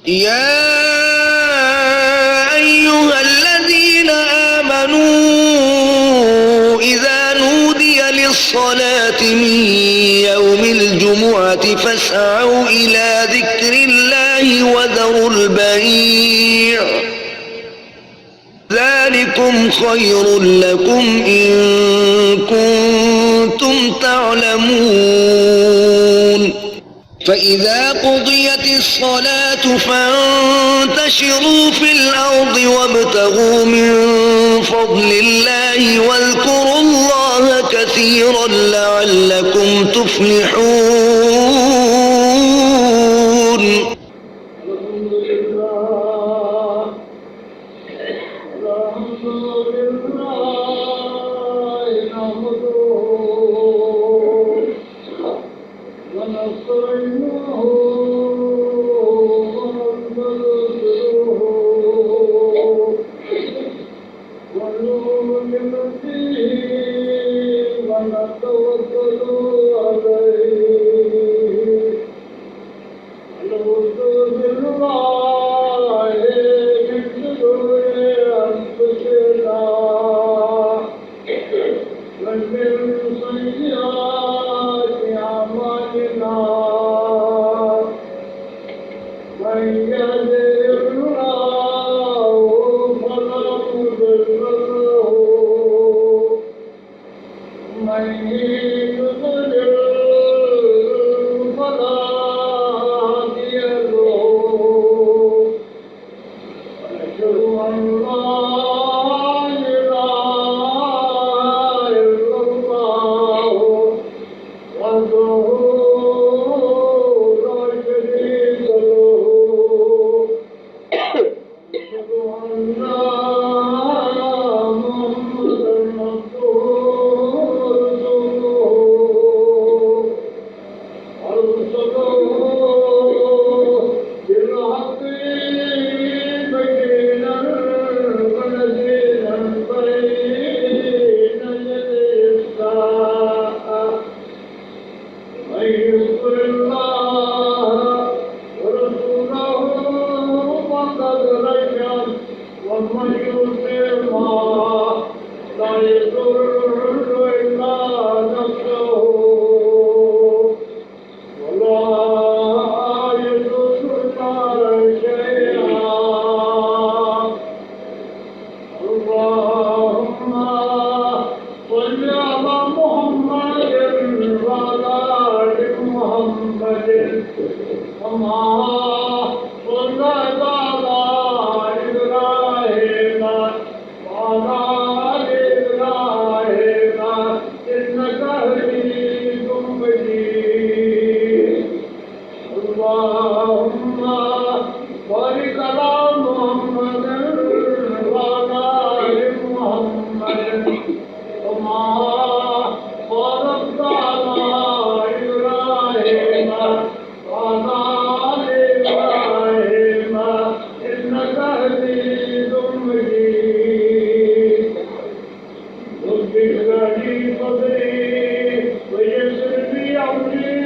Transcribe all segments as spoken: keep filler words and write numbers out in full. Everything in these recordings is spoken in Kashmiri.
يا أيها الذين آمنوا إذا نودي للصلاة من يوم الجمعة فاسعوا إلى ذكر الله وذروا البيع، ذلكم خير لكم إن كنتم تعلمون. فإذا قضيت الصلاة فانتشروا في الأرض وابتغوا من فضل الله واذكروا الله كثيرا لعلكم تفلحون. الحمد لله. الحمد لله نحمده ونستعينه ونستغفره ونؤمن به ونتوكل عليه. ونعوذ بالله من شرور أنفسنا ومن سيئات أعمالنا. من يهده الله فلا مضل له ومن يضلل فلا هادي له. ونشهد أن لا إله إلا الله وحده لا شريك له. أشهد أن محمدا عبده ورسوله. أرسله بالحق بشيرا ونذيرا بين يدي الساعة. من يطع الله ورسوله فقد رشد، ومن يعص الله لا يضر إلا نفسه ولا يضر الله شيئا. اللهم صل على محمد وعلى آل محمد كما صليت على إبراهيم وعلى آل إبراهيم إنك حميد مجيد. اللهم بارك على محمد وعلى آل محمد كما باركت على إبراهيم وعلى آل إبراهيم إنك حميد مجيد. رب اشرح لي صدري ويسر لي أمري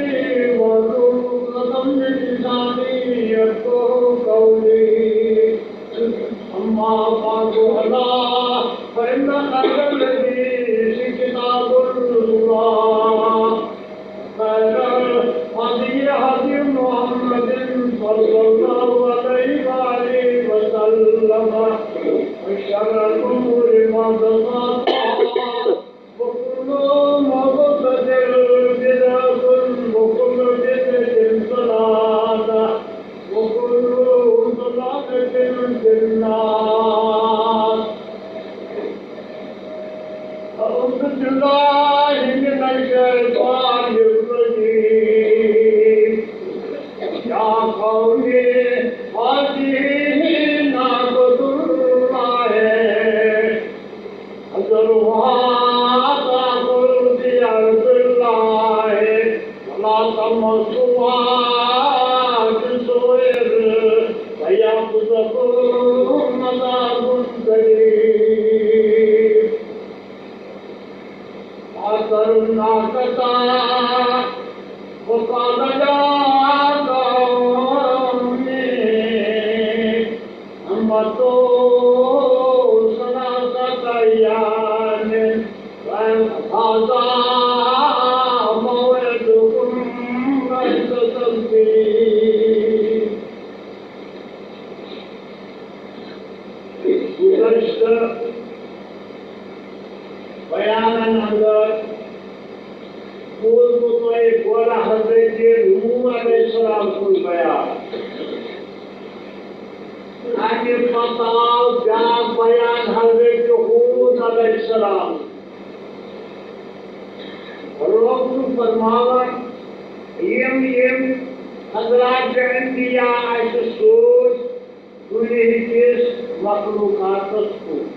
واحلل عقدة من لساني يفقهوا قولي. أما بعد، ألا فإن خير الحديث كتاب الله، خير الهدي هدي محمد صلى الله عليه وآله وسلم، وشر الأمور محدثاتها، وكل محدثة بدعة، وكل بدعة ضلالة، وكل ضلالة ثلاثة أيام، هذا موعدكم فلا تستعجلوه۔ گُزشتہٕ بیانن اندر بوٗزمُت تۄہہِ گۄڈٕ حضرت نوح علیہ السلام سُنٛد بیان۔ اَمہِ پتہٕ آو بیٛاکھ بیان حضرت ہود علیہ السلام۔ رۄب چھُ فرماوان، یِم یِم حضرات انبیاء اَسہِ سوٗزۍ دُنیہٕکِس مخلوقاتس کُن،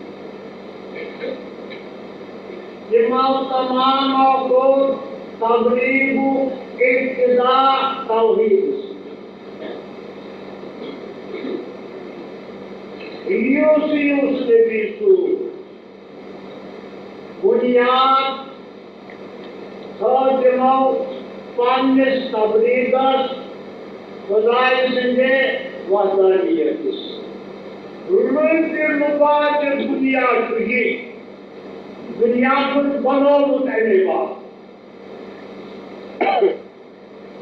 تِمو تمامو کوٚر تبلیغُک ابتدا توحیٖدس۔ یُس یُس نبی سوٗز، بُنیاد تھٲو تِمو پننِس تبلیغس خدایہِ سٕنٛدِ وحدانیتس۔ لُبہِ لُبا تہِ دُنیا چھُ یہِ، دُنیا چھُن بنوومُت اَمے باپتھ۔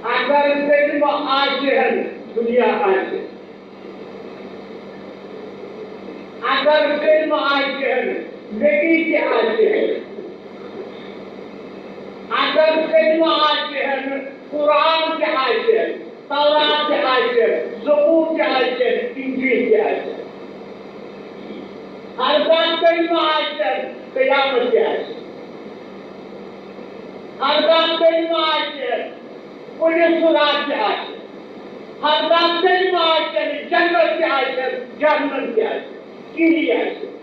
اگر کلمہٕ آسہِ ہن، دُنیا آسہِ۔ اگر کلمہٕ آسہِ ہن، نبی تہِ آسہِ ہن۔ اگر کلمہٕ آسہِ ہن، قرآن تہِ آسہِ ہن، تورات تہِ آسہِ ہن، زبور تہِ آسہِ ہن، انجیل تہِ آسہِ ہن۔ ہر کانٛہہ کلمہٕ آسہِ ہن، قیامت تہِ آسہِ ہن۔ ہر کانٛہہ کلمہٕ آسہِ ہن، پُلہِ صراط تہِ آسہِ ہن۔ ہر کانٛہہ کلمہٕ آسہِ ہن، جنت تہِ آسہِ ہن، جہنم تہِ آسہِ ہن، کِہیٖنۍ آسہِ ہن۔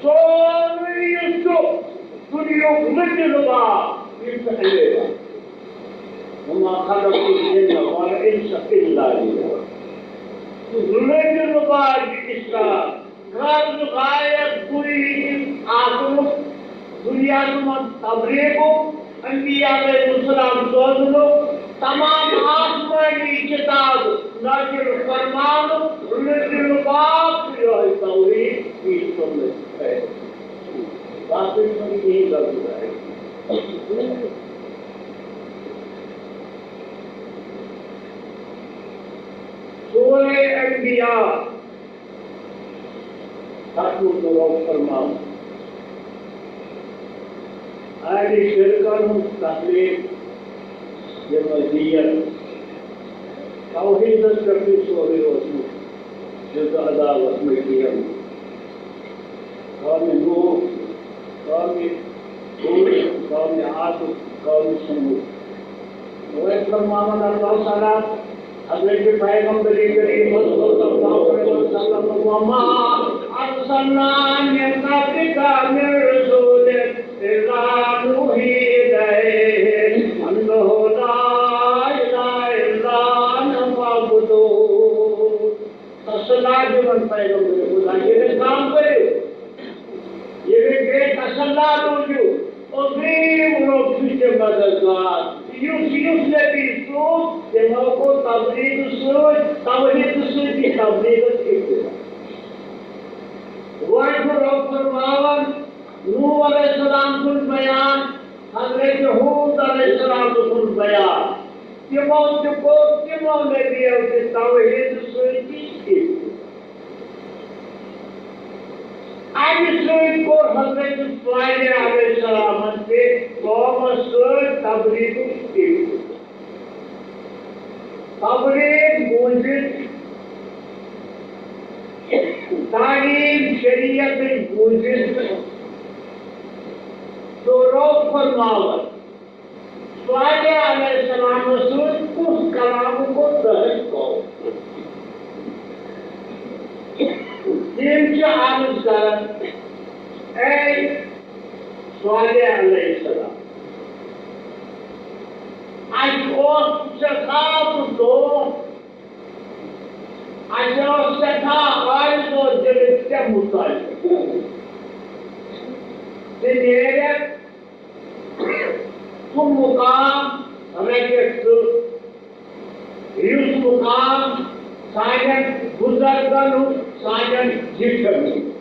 سورُے یُس چھُ دُنیاہُک لُبہِ لُبا، یہِ چھُ اَمے باپتھ۔ وما خلقت الجن والانس الا ليعبدون۔ لُبہِ لُبا یہِ اسلام، غرض غایت گوٚو یہِ آسنُک، دُنیاہَس منٛز تبلیغُک، انبیاء علیہ السلام سوزنُک، تمام آسمانی کتاب نازل فرماونُک، لُبہِ لُبا چھُ یِہوٚے توحیٖد، یہِ سُنت۔ باقٕے چھُنہٕ کِہیٖنۍ غلطی کرٕنۍ۔ سورہ انبیاء، تَتھ منٛز چھُ رۄب فرماوان، اَہلِ شرکن ہٕنٛز تکلیف، یہِ مزیت، توحیٖدس پٮ۪ٹھ چھُ سورُے اوسمُت، یُس عذابس مٔٹِیَن۔ قومِ نوح، قومِ ہود، قومِ عاد، قومِ ثمود۔ وۄنۍ فرماوان اللہ تعالیٰ حضرت پیغمبر کریم صلی اللہ علیہ وسلم، وما ارسلنا من قبلک من رسول الا نوحی الیہ انہ لا الہ الا انا فاعبدون۔ تسلا دِوان پیغمبر خدا، ییٚلہِ کام کٔرِو، ییٚلہِ بیٚیہِ تسلا روٗزِو، عظیٖم رۄب چھُ ژےٚ مددگار۔ یُس یُس نبی سوٗز، تِمو کوٚر تبلیغ سۭتۍ، توحیٖد سۭتۍ یہِ تبلیغس ابتدا۔ وۄنۍ چھُ رۄب فرماوان، نوح علیہ السلام سُنٛد بیان، حضرت ہود علیہ السلام سُنٛد بیان۔ تِمو تہِ کوٚر تِمو نبیو تہِ توحیٖد سۭتی ابتدا۔ اَمہِ سۭتۍ کوٚر حضرت صالح علیہ السلامن تہِ قومس سۭتۍ تبلیغُک ابتدا۔ تبلیغ بوٗزِتھ، تعلیٖم شریعتٕچ بوٗزِتھ، چھُ رۄب فرماوان، صالح علیہ السلامس سۭتۍ کُس کلام کوٚر تُہنٛد قوم؟ تِم چھِ عرض کران، اے صالح علیہ السلام، اَسہِ اوس سٮ۪ٹھاہ دھوکھ، اَسہِ اوس سٮ۪ٹھاہ آرزو دِلٕچ ژےٚ مُتعلِق۔ ژٕ نیرکھ سُہ مُقام رٔٹِتھ، سُہ یُس مُقام سانٮ۪ن بُزرگن ہُنٛد، سانٮ۪ن زِٹھٮ۪ن ہُنٛد۔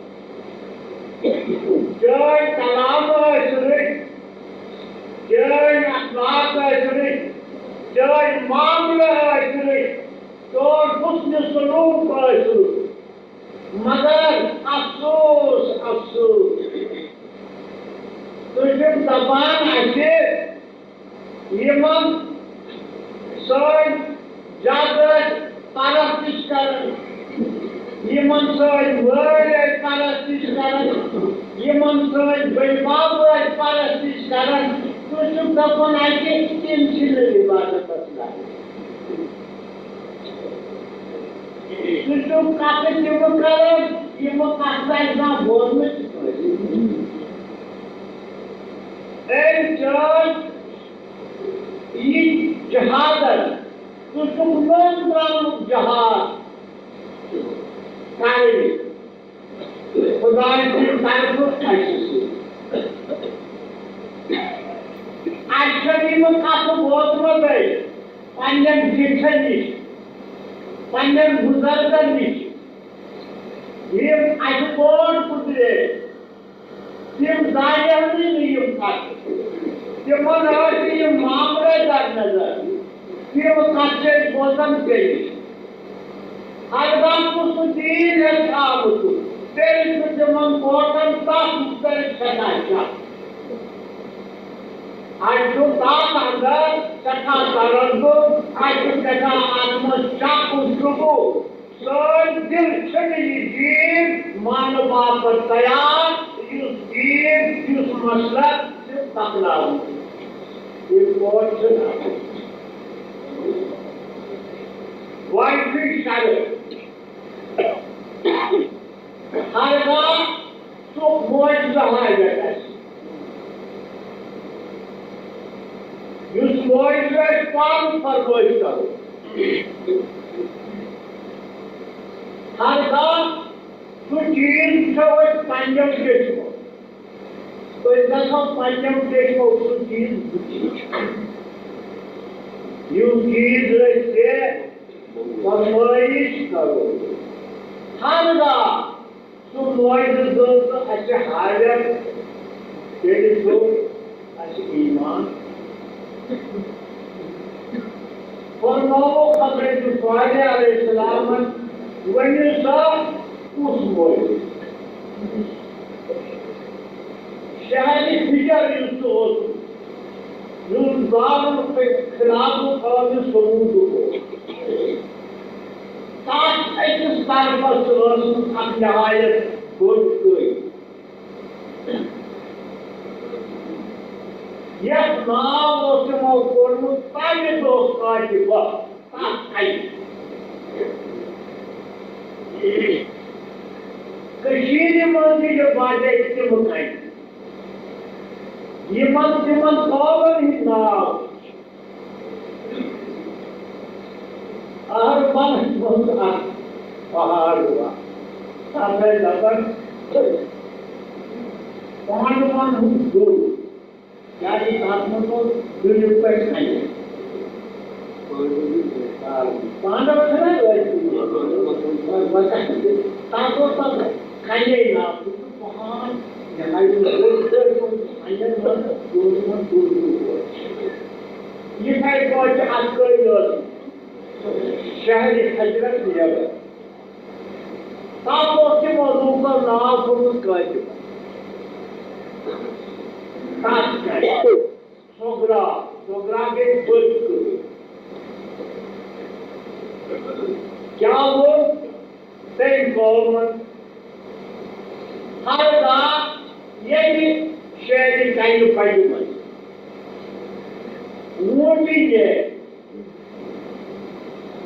چٲنۍ کلام ٲسۍ رٕتۍ، چٲنۍ اخلاق ٲسۍ رٕتۍ، چٲنۍ معاملہٕ ٲسۍ رٕتۍ، چون حسن سلوک ٲسۍ رُت۔ مگر افسوس، افسوس، تُہۍ چھِو دپان اَسہِ یِمن سٲنۍ جد ٲسۍ پرستش کران، یِمن سٲنۍ مٲلۍ ٲسۍ پرستش کران، یِمن سٲنۍ بٔڈۍ بب ٲسۍ پرستش کران، تُہۍ چھِو دپان اَسہِ تِم چھِنہٕ عبادتس لایق۔ سُہ چھُ کتھٕ تِمہٕ کران، یِمہٕ کتھ آسہِ زانٛہہ بوزمٕژ تہِ کٲنٛسہِ۔ أمۍ چٲنۍ یہِ جہادن، سُہ چھُکھ نوٚو ترٛاونُک جہاد کرنہِ۔ خدای سٕنٛدِ طرفہٕ اَسہِ سۭتۍ۔ اَسہِ چھَنہٕ یِمہٕ کَتھٕ بوزمَژَے پنٛنٮ۪ن زِٹھٮ۪ن نِش، پنٛنٮ۪ن بُزرگَن نِش۔ یِم اَسہِ برونٛٹھ گُزرے، تِم زانیو نہٕ یِم کَتھٕ۔ تِمَن ٲسۍ نہٕ یِم معاملے در نظر۔ تِم کَتھٕ چھِ أسۍ بوزان ژےٚ نِش۔ ہرگاہ کُس دیٖن ہیٚژھاو ژٕ، تیٚلہِ چھُ تِمن کوٹن تتھ مُتعلق سٮ۪ٹھاہ شک۔ اَسہِ چھُ تتھ اندر سٮ۪ٹھاہ تردُد، اَسہِ چھُ سٮ۪ٹھاہ اتھ منٛز شک و شبہٕ۔ سٲنۍ دِل چھِنہٕ یہِ دیٖن ماننہٕ باپتھ تیار، یُس دیٖن، یُس مسلک چھُ پکناوُن۔ یہِ کوٹ چھُنہٕ وۄنۍ چھُے شرط۔ ہرگاہ سُہ معجزٕ ہاوِ اَسہِ، یُس معجزٕ أسۍ پانہٕ فرمٲیِش کرو۔ ہرگاہ سُہ چیٖز وٕچھو أسۍ پنٛنٮ۪و چٔشمو، أسۍ گژھو پنٛنٮ۪و چٔشمو سُہ چیٖز وٕچھِتھ، یُس چیٖز أسۍ ژےٚ فرمٲیِش کرو۔ ہرگاہ سُہ معجزٕ ژٕ اَسہِ ہاوکھ، تیٚلہِ چھُ اَسہِ ایمان۔ فرمووُکھ حضرت صالح علیہ السلامن، ؤنِو سا، کُس معجزٕ؟ شہرِ حجر یُس سُہ اوس، یُس زالُن خلاف قومِ ثمودُک اوس۔ تَتھ أکِس طرفس ٲسمٕژ اکھ نہایت بٔڑ کٔنۍ، یَتھ ناو اوس تِمو کوٚرمُت تَمہِ دۄہ کاتہِ بَتھ، تَتھ کَنہِ۔ کٔشیٖرِ منٛز تہِ چھِ واریاہ تِم کَنہِ، یِمن تِمن قومن ہٕنٛدۍ ناو چھِ۔ اہربلس منٛز اکھ پہاڑ ہوا، تتھ ٲسۍ دپان پانڈون ہُنٛد دُر، یعنی تتھ منٛز اوس دُریُک پٲٹھۍ کھنہِ۔ پانڈو چھِنہ أتھۍ منٛز؟ تتھ اوس تتھ کھنے ناو، سُہ چھُ پہاڑ، یہِ ہا یہِ بوٚڑ دٔرۍ اوس کھنٮ۪ن منٛز، یہِ اوس یِمن دُر دُر۔ یِتھے پٲٹھۍ چھِ اکھ کٔنۍ ٲسمٕژ۔ شہرِ حجرس نیبر۔ تتھ اوس تِمو لوٗکو ناو کوٚرمُت کٲتِب۔ تتھ کتہِ؟ صغرا، صغرا گٔے بٔڑ کٔدٕل۔ کیٛاہ ووٚن تٔمۍ قومن؟ ہرگاہ ییٚمہِ شہرِ کنہِ پنہِ منٛز ووٗنٛٹٕے نیرِ،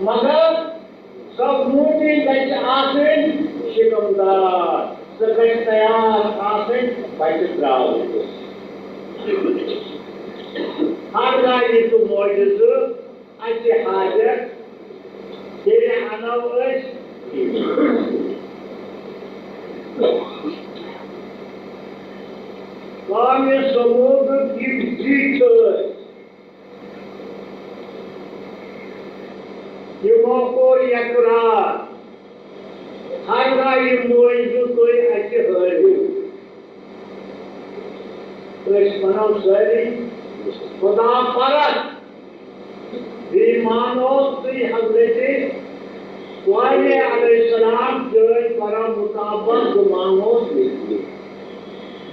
مگر سۄ ووٗنٛٹٕے گژھِ آسٕنۍ شِکمدار، سۄ گژھِ تیار آسٕنۍ بچہِ ترٛاونہٕ۔ ہر گاڑِ تہٕ موجہِ زٕ اَسہِ حاجت، تیٚلہِ اَنو أسۍ۔ قومِ ثمودٕکۍ یِم زِٹھۍ ٲسۍ، یِمو کوٚر اقرار، ہرگاہ یہِ معجزٕ تُہۍ اَسہِ ہٲوِو۔ أسۍ وَنو سٲری خدا پرست، بیٚیہِ مانو تُہۍ حضرت صالح علیہ السلام جٲج برا مطابق زُمانو۔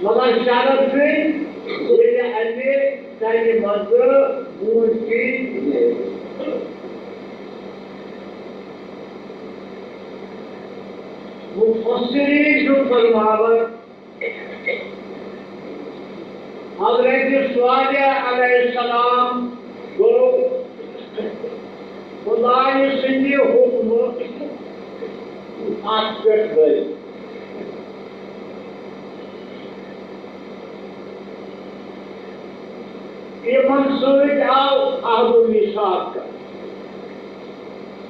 مگر شرط چھُ، ییٚلہِ اَمہِ کَنہِ منٛزٕ بوٗنٛٹھ چیٖز نیرِ۔ مُفسِریٖن چھُ فرماوان، حضرت صالح علیہ السلام گوٚو خدایہِ سٕنٛدِ حُکمہٕ اَتھ پٮ۪ٹھ گٔے۔ یِمن سۭتۍ آو عہد و میثاق کرنہٕ،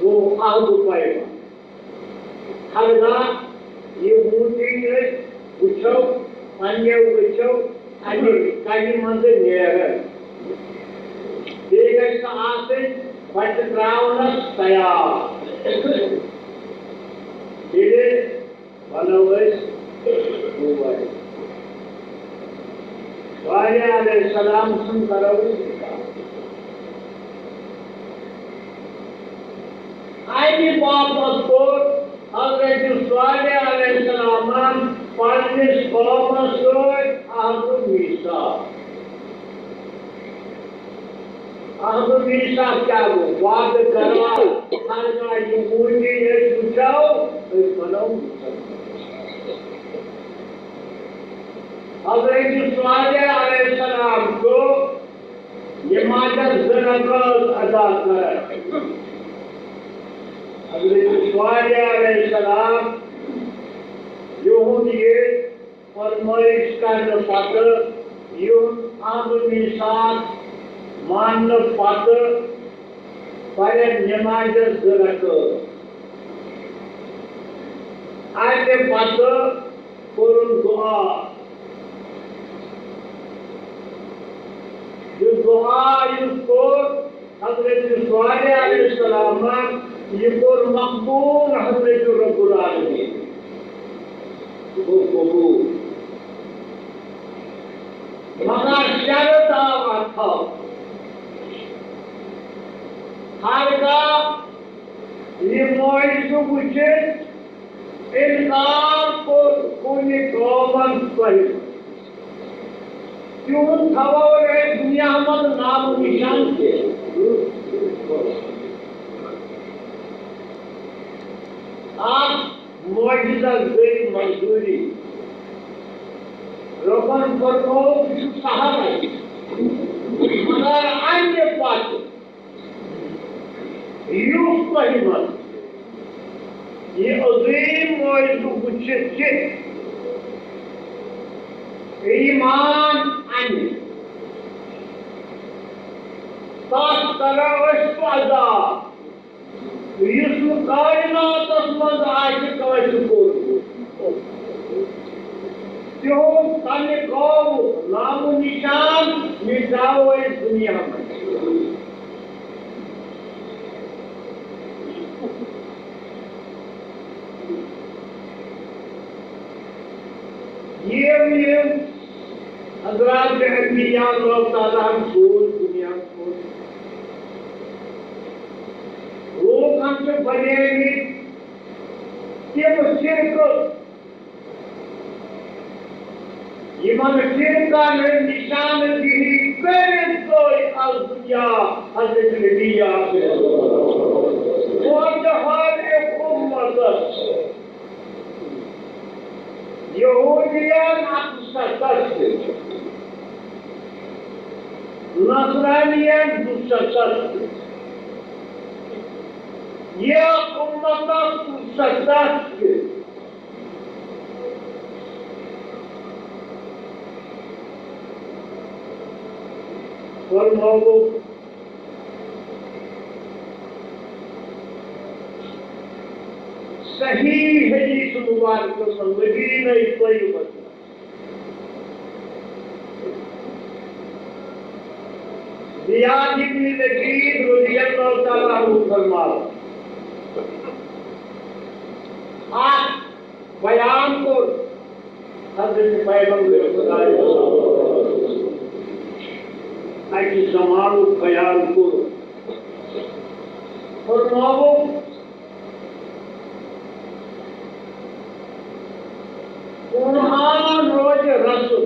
گوٚو عہد و پیمان۔ ہرگاہ یہِ وُنکیٚن أسۍ وٕچھو، پننیو أچھو اَمہِ کَنہِ منٛزٕ نیران، بیٚیہِ گژھِ سۄ آسٕنۍ بَچہٕ ترٛاونَس تیار۔ ییٚلہِ وَنو أسۍ صالح علیہ السلام سُنٛد کرو أسۍ ذِکر۔ اَمہِ باپتھ کوٚر حضرت صالح علیہ السلامن پننِس قومس سۭتۍ عہد و میثاق۔ عہد و میثاق کیٛاہ گوٚو؟ وعدٕ قرار۔ ہرگاہ یہِ وُنہِ أسۍ وٕچھو، أسۍ بنو مُسلمان۔ حضرت صالح علیہ السلام چھُ نمازس زٕ رکعت ادا کران۔ حضرت صالح علیہ السلام یِہُنٛد یہِ فرمٲیِش کرنہٕ پتہٕ، یِہُنٛد عہد و میثاق ماننہٕ پتہٕ پرن نمازس زٕ رکعت۔ اَمہِ پتہٕ کوٚرُن دُعا۔ یہِ دُعا یُس کوٚر حضرت صالح علیہ السلامن، یہِ کوٚر مقبول حضرت رب العالمین۔ یہِ گوٚو قبول۔ مگر شرط آو اتھ تھاونہٕ۔ ہرگاہ یہِ معجزٕ وٕچھِتھ انکار کوٚر کُنہِ قومن تۄہہِ، تِہُنٛد تھاوو أسۍ دُنیا منٛز نام و نشان تہِ۔ اکھ معجزس گٔے منظوٗری۔ رۄبن فرموو، یہِ چھُ سہل، مگر اَمہِ پتہٕ یُس تۄہہِ منٛز یہِ عظیٖم معجزٕ وٕچھِتھ تہِ ایمان اَنہِ، تَس کرو أسۍ سُہ عذاب، یُس نہٕ کائناتس منٛز آسہِ کٲنٛسہِ کوٚرمُت۔ تِہُنٛد تَمہِ قومُک نام و نشان مِٹاوو أسۍ دُنیا منٛز۔ یِم یِم حضرات انبیاء اللہ تعالیٰ ہن سوٗز دُنیاہس منٛز، لوٗکن چھِ بنیمٕتۍ تِم فرقہٕ، یِمن فرقن ہٕنٛز نشاندہی کٔرِتھ گٔے الدنیا حضرت نبی اکرم۔ وۄنۍ چھِ ہر أکۍ اُمتس یہودین اکھ ستتھ، نصرانین دُستتھ، یتھ اُمتس دُستتھ۔ فرمووُکھ صحیح حدیث مبارکس منٛز، مدینہ طیبس منٛز، زیاد ابن لبید رضی اللہ تعالیٰ عنہ فرماوان، اکھ بیان کوٚر حضرت پیغمبر خدایَس۔ اَکہِ زمانُک بیان کوٚر۔ فرماوُکھ، قرآن روزِ رسول۔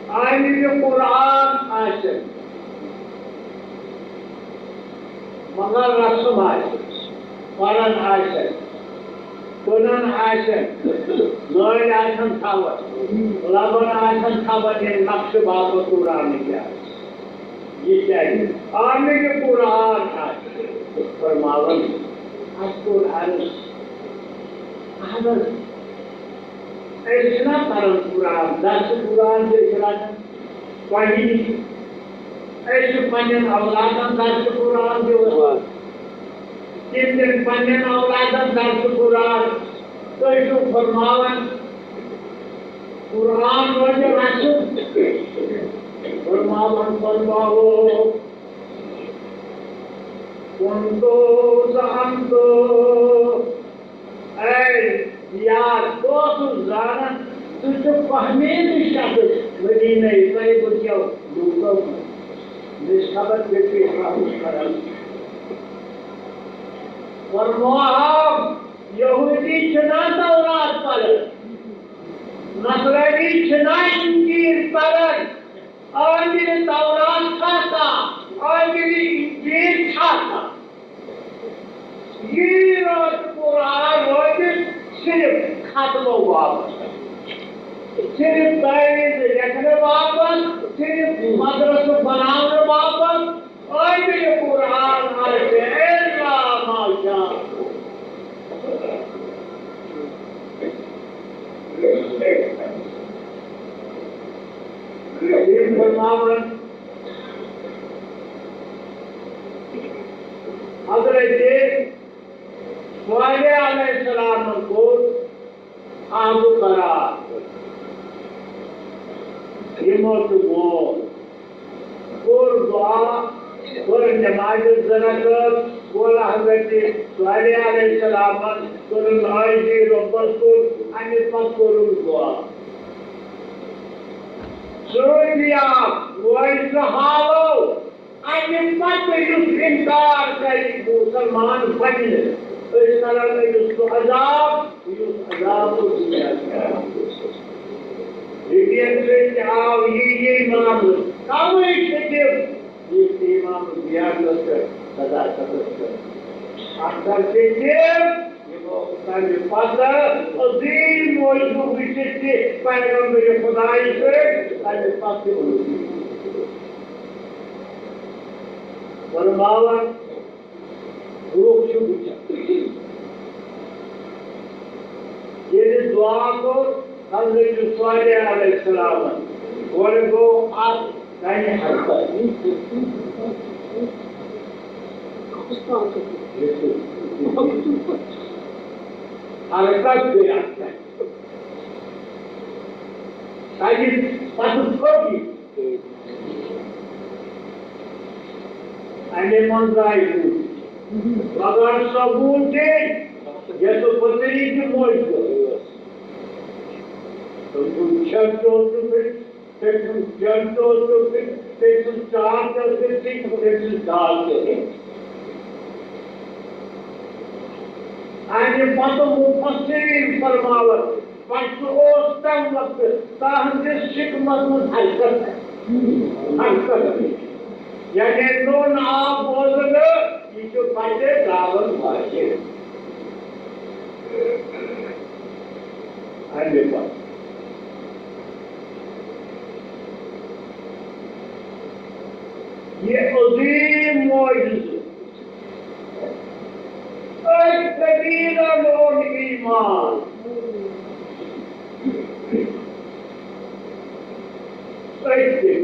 آمِرِ قرآن آسن، مگر رسم آسن، پرن آسن، کٕنن آسن، نٲلۍ آسن تھاوان، لبن آسن تھاوان، ییٚمہِ نقشہٕ باپتھ قرآن کیٛاہ آسہِ۔ یہِ کیٛازِ؟ آمِرِ قرآن آسہِ فرماوان، اَسہِ کوٚر عرض، اہن حظ، أسۍ چھِنہ پران قرآن، درسِ قرآن چھِ أسۍ رٹان تۄہہِ نِش۔ أسۍ چھِ پننٮ۪ن اولادن درسِ قرآن دِوان۔ تِم دِن پننٮ۪ن اولادن درسِ قرآن۔ تُہۍ چھِو فرماوان، قرآن روزِ رسول۔ فرماوان، فرماوو، کنتو زعمتو۔ اے یار، بہٕ اوسُس زانان، ژٕ چھُکھ فہمیٖدٕ شخص مدیٖنہ طیبہ کیو لوٗکو منٛز۔ مےٚ چھِ خبر ژےٚ کیٛاہ چھُ کران۔ فرموہم، یہودی چھِنہ تورات پران، نصرانی چھِنہ انجیل پران، عامل تورات چھا کانٛہہ؟ عامل انجیل چھا کانٛہہ؟ یی رٲژ قرآن روزِ صرف ختمو باپتھ، صرف تعویذ لیکھنہٕ باپتھ، صرف مدرسہٕ بناونہٕ باپتھ۔ عامل قرآن آسہِ الا ما شاء اللہ۔ یِم فرماوان حضرت صالح علیہ السلامن کوٚر عہد و قرار۔ یِمو تہِ ووت، کوٚر دعا، کوٚر نمازِ زٕ رکعت، کوٚر حضرت صالح علیہ السلامن، کوٚرُن عٲجزی رۄبس کُن، اَمہِ پتہٕ کوٚرُن دعا۔ سعودی آو، وٲتۍ زٕ حالو، اَمہِ پتہٕ یُس اِنکار کرِ مُسلمان بنہِ نہٕ، أسۍ کرو أمِس سُہ عذاب، یُس عذاب اوس دُنیاہَس منٛز۔ رِلیَن سۭتۍ تہِ آو یی یی معاملہٕ، کمٕے چھِ تِم، یُس تہِ امام زیارتس پٮ۪ٹھ صداقتس پٮ۪ٹھ اختر چھِ تِم، یِمو تَمہِ پتہٕ عظیٖم معجزٕ وٕچھِتھ تہِ پیغمبر خدایہِ سۭتۍ تَمہِ پتہٕ تہِ اوس۔ فرماوان، لوٗکھ چھِ وٕچھان۔ ییٚلہِ دُعا کوٚر حضرت صالح علیہ السلامن، گۄڈٕ گوٚو اَتھ کَنہِ حرکت۔ حرکت گٔے اَتھ کَنہِ۔ تَتہِ پَتہٕ پھٔٹ یہِ۔ اَمے منٛز آیہِ روٗد۔ مگر سکوٗن تہِ، یَتھ پٔتری تہِ موج گٔے۔ تٔمۍ سُنٛد کھٮ۪ن چیوٚن تہِ پھِر، تٔمۍ سُنٛد کھٮ۪ن چیوٚن تہِ پھِر، تٔمۍ سُنٛد چار تہِ پھِر، تٔمۍ سُنٛد چار تہِ پھِر۔ اَمہِ پتہٕ مُفسریٖن فرماوان، پتہٕ سُہ اوس تَمہِ وقتہٕ تَہنٛدِس شِکمَس منٛز حرکت، حرکت۔ یعنی نوٚن آو بوزنہٕ، یہِ چھُ پَتہٕ ترٛاوان واجہِ۔ اَمہِ پتہٕ یہِ عظیٖم معجزٕ۔ أتھۍ قبیلن اوٚن ایمان۔ أتھۍ۔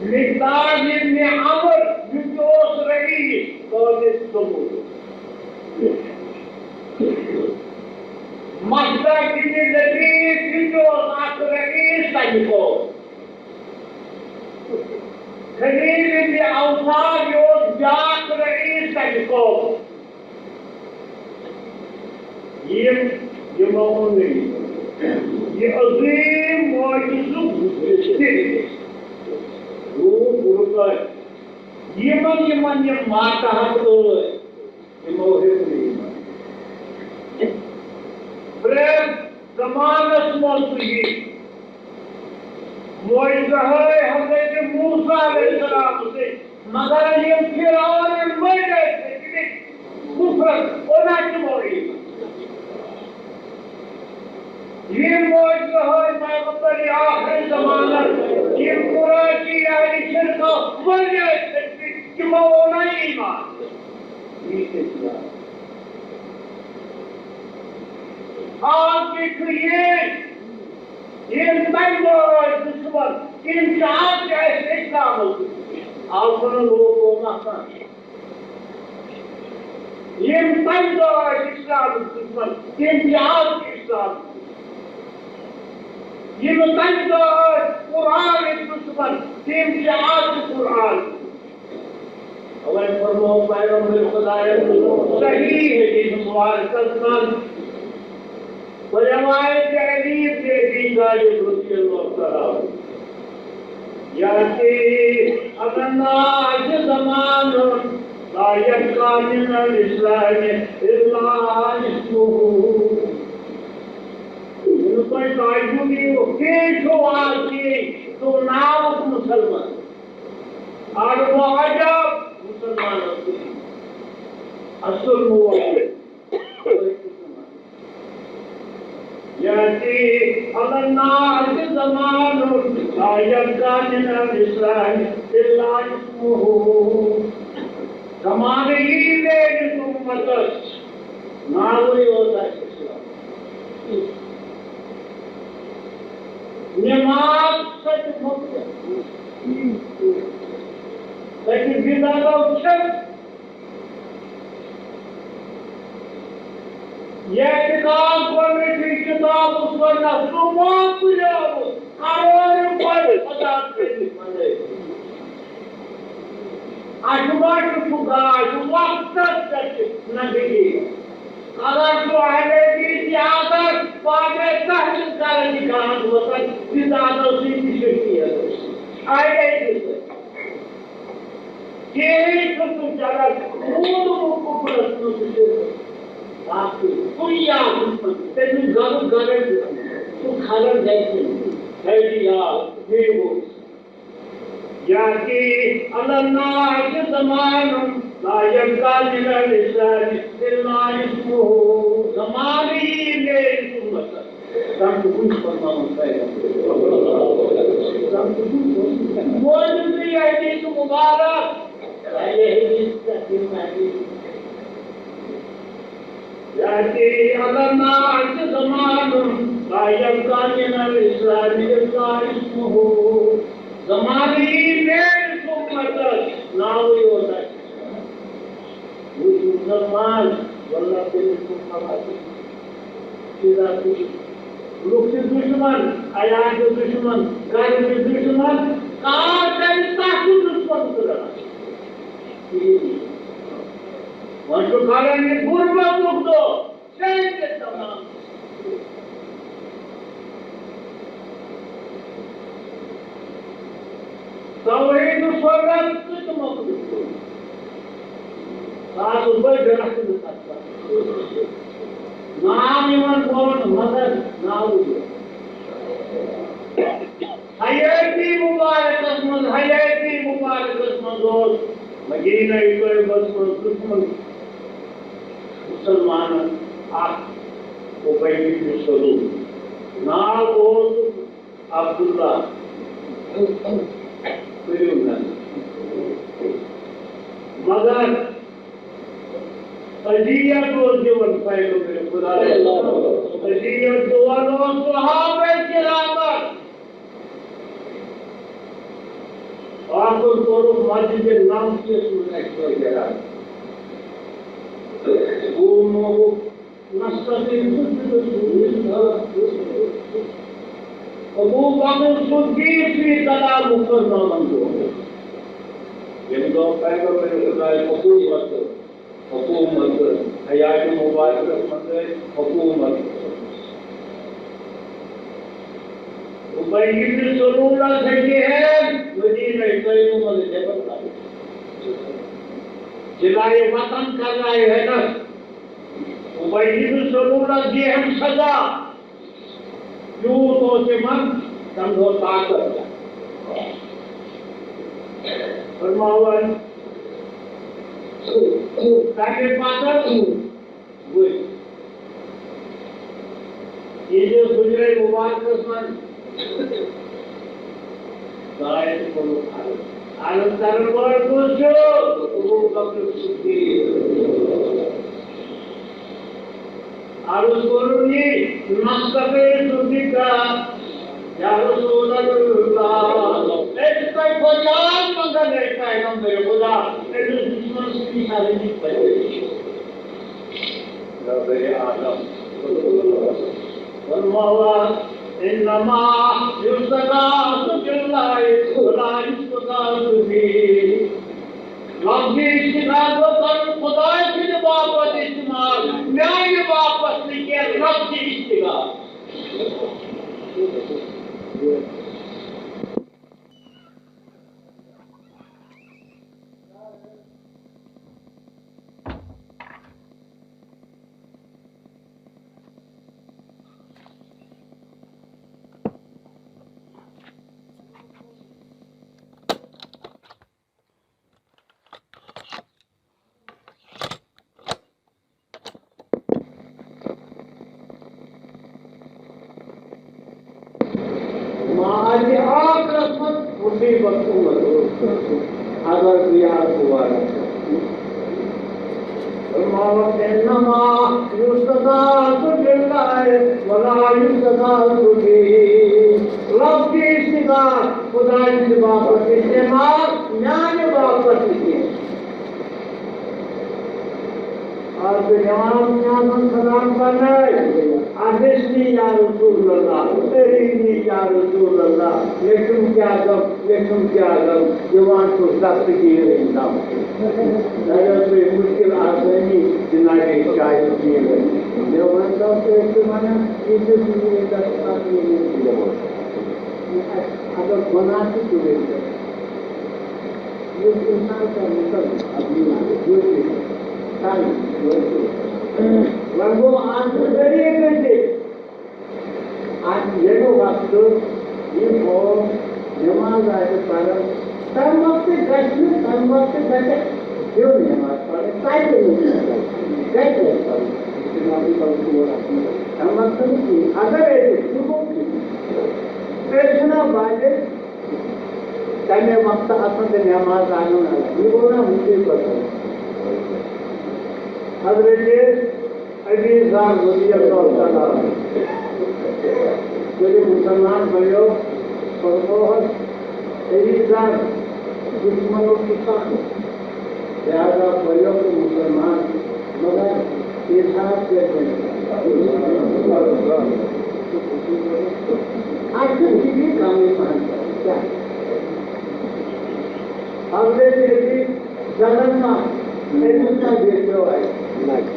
مقداد ابن عمرو، یُس اوس رئیس قومِ ثمود۔ مشتاق بن لبیب، یہِ تہِ اوس اکھ رئیس تَمہِ قوم۔ خلیل بن اوسار، یہِ اوس بیٛاکھ رئیس تَمہِ قوم۔ یِم، یِمو اوٚن نہٕ یہِ عظیٖم معجزُک ذِکر۔ روٗد رُکٲوِتھ۔ یِمن، یِمن یِم ماتحت ٲسۍ، یِمو ہیوٚک نہٕ یہِ۔ پرٛٮ۪تھ زمانس منٛز چھُ یہِ معجزہے حضرت موسیٰ علیہ السلام سۭتۍ، مگر یِم فرعون یِم مٔلۍ ٲسۍ کھٔتمٕتۍ کُفرس، اوٚنا تِمو ایٖمان۔ یِم معجزہے پیغمبر آخر زمانس، یِم قریشی اہل شرکا مٔلۍ ٲسۍ کھٔتمٕتۍ، تِمو اوٚنا ایٖمان۔ یہِ چھِ اسلام۔ آز تہِ چھُ یی، یِم تَمہِ دۄہ ٲسۍ دُشمن، تِم چھِ آز تہِ اَسہِ اِسلامَس دُشمن۔ آز وَنو لوگ قوم اَکھ کانٛہہ۔ یِم تَمہِ دۄہ ٲسۍ اِسلامٕکۍ دُشمن، تِم چھِ آز تہِ اِسلامٕکۍ دُشمن۔ یِم تَمہِ دۄہ ٲسۍ قرآنٕکۍ دُشمن، تِم چھِ آز تہِ قرآنٕکۍ دُشمن۔ اوے فرموو پیغمبر خدایَن صحیح حدیث مبارکس منٛز، روایت علی بن ابی طالب رضی اللہ تعالیٰ عنہ، یأتی علی الناس زمان لا یبقی من الاسلام الا اسمہ۔ ییٚلہِ تۄہہِ تعجب یِیو، کینٛہہ چھُو آز کینٛہہ، تِم ناوُک مُسلمان۔ آز گوٚو عجب، مُسلمانَس کُن اَصٕل مول۔ یأتی علی الناس زمان لا یبقی من الاسلام الا اسمہ۔ زمانہٕ یی میٲنِس اُمتس، ناوٕے یوت آسہِ اسلام۔ نماز سۄ تہِ مۄکلے۔ سۄ تہِ بدعتو چھِ۔ اعتقاد گۄڈٕنِچی کِتاب اوس گۄڈٕنٮ۪تھ سُہ مۄکلیومُت، کروڑ رۄپیہِ خۄدا کٔرِتھ بنٲوِتھ۔ اَسہِ ما چھُ سُہ گاش وقتس پٮ۪ٹھ تہِ نہ گٔیے۔ اگر سُہ اہل حدیث یہِ آسان، پانے تحقیق کران یہِ گاش وقت، یہِ زیادٕ اوس یہِ تہِ شرکیت۔ اہل حدیث۔ کِہیٖنۍ چھُنہٕ چلان، روٗدمُت کُفرس منٛز چھُ شرک۔ باقٕے کُنہِ یاد چھُنہٕ، تٔمِس گرُک گرے چھُ، سُہ کھلن گژھِ نہٕ۔ ہے جی یاد، یی گوٚو۔ یأتی علی الناس زمان لا یبقی من الاسلام الا اسمہ۔ زمانہٕ یی میٲنِس اُمتس۔ تَمہِ چھُ وُنہِ فرماوان پیغمبر۔ تَمہِ چھُ وُنہِ فرماوان۔ موجود یہِ حدیث مبارک۔ یہِ حدیث کیٛاہ چھِ یِم حدیث؟ یأتی علی الناس زمان لا یبقی من الاسلام الا اسمہ۔ زمانہٕ یی میٲنِس اُمتس، ناوٕے یوت آسہِ۔ یُس مُسلمان، واللہ تٔمِس چھُ خبر۔ سیٖدھا سُہ چھُ لُکھ تہِ دُشمن، عیال تہِ دُشمن، گرٕ تہِ دُشمن، کار کرِ تَتھ تہِ دُشمن تُلان۔ وۄنۍ چھُ کران یہِ غُربتُک دۄہ۔ توحید سنت تہٕ مخلوق۔ ساس روپے گرس نہٕ تتھ پتہٕ۔ نام یِوان بولنہٕ مگر ناوٕے یوت۔ حیٲتی مبارکس منٛز، حیٲتی مبارکس منٛز اوس مدینہ طیبس منٛز دُشمن مُسلمانن اکھ عبید بن سلول۔ ناو اوس عبداللہ۔ کٔرِو نظر۔ مگر اذیت اوس دِوان پیغمبر خدا۔ اذیت دِوان اوس صحابہ کرامن۔ آخر کوٚرُکھ مسجد نبویَس منٛز اَکہِ دۄہ جہاد۔ بہٕ نووُکھ نہ ابو بکر صدیق بھی تلا مسلمانن کو۔ ییٚمہِ دۄہ پیغمبر خدای حکومت، حکومت، حیات مبارکس منٛز ٲسۍ حکومت۔ ابی بن سلولس ہیٚکہِ ہے مدینہ طیبہ منٛز نٮ۪بر کڑِتھ۔ جلائے وطن کر رہے ہیں نا۔ ابی بن سلولس دی ہم سزا۔ یوٗت اوس یِمن تَمہِ دۄہ طاقت۔ فرماوان، تَمہِ پتہٕ وٕچھ، ییٚلہِ حُجرے مُبارکس منٛز داعیَن کوٚرُکھ عرض، عرض کرن وول کُس چھُ؟ ابو بکر صدیق۔ عرض کوٚرُن یہِ، نستغیث بک یا رسول اللہ۔ أسۍ چھِ تۄہہِ فریاد منٛگان، اے پیغمبر خدا، أمِس دُشمن سۭتۍ کرٕنۍ یہِ پریشان۔ یا بنی آدم۔ فرماوان، انما یستغاث باللہ ولا یستغاث بی۔ لفظ استغاثہ گوٚو کرُن خداے سٕنٛدِ باپتھ استعمال، میانہِ باپتھ نہٕ کینٛہہ، لفظ استغاثہ۔ ماجہِ آخرس منٛز مصیبت اُمت۔ اگر زیار ہوا۔ فرماوت، انما یستغاث باللہ ولا یستغاث بی۔ لفظ استغاثہ خدای سٕنٛدِ باپتھ استعمال، میانہِ باپتھ نہٕ کینٛہہ۔ آز چھُ جوان نِیازن سلام پرنٲے۔ اَدٕ أسۍ نی یا رسول اللہ، تیری نی یا رسول اللہ، مےٚ چھُم کیٛاہ غم، مےٚ چھُم کیٛاہ غم، دِوان چھُس دستگیٖر اِنسان۔ اگر تُہۍ مُشکِل آسٲنی جنابِ شاہی پیٖر، مےٚ ؤنۍ تو تُہۍ چھِو وَنان، یہِ چھُ دُنیاہٕچ اَکھ نعمت۔ اگر گۄناہ چھُ، تُلِو۔ یُس اِنسان کَرِ مُقدم، اَدٕ یہِ وَنہِ، یُس یہِ کَرِ، وۄنۍ گوٚو اَتھ چھُ طریٖقہٕ تہِ۔ اَتھ ییٚمہِ وقتہٕ یہِ قوم نٮ۪ماز آسہِ پَران، تَمہِ وقتہٕ گژھِ نہٕ، تَمہِ وقتہٕ گژھِ دیُن نٮ۪ماز پَرٕنۍ، تَتہِ نہٕ گژھِ پَرُن۔ تَمہِ وقتہٕ نہٕ کِہیٖنۍ۔ اَگر أسۍ وٕچھو، تیٚلہِ چھُنہ بالغ تَمے وقتہٕ آسان تہٕ نٮ۪ماز اَنُن الگ۔ یہِ گوٚو نا مُصیٖبت۔ حضرت ابی ذر رضی اللہ تعالیٰ عنہ، ییٚلہِ مُسلمان بنیو، فرموہس، ابی ذر، دُشمنو چھُ سخت، لہذا بنیو تہٕ مُسلمان، مگر اِظہار کٔرۍ زِ نہٕ۔ اَتھ چھُ فِکرِ کَمٕے پَہَن۔ کیٛاہ؟ حضرت ابی ذرن ما، أمِس ما بیٚہتو اَتہِ؟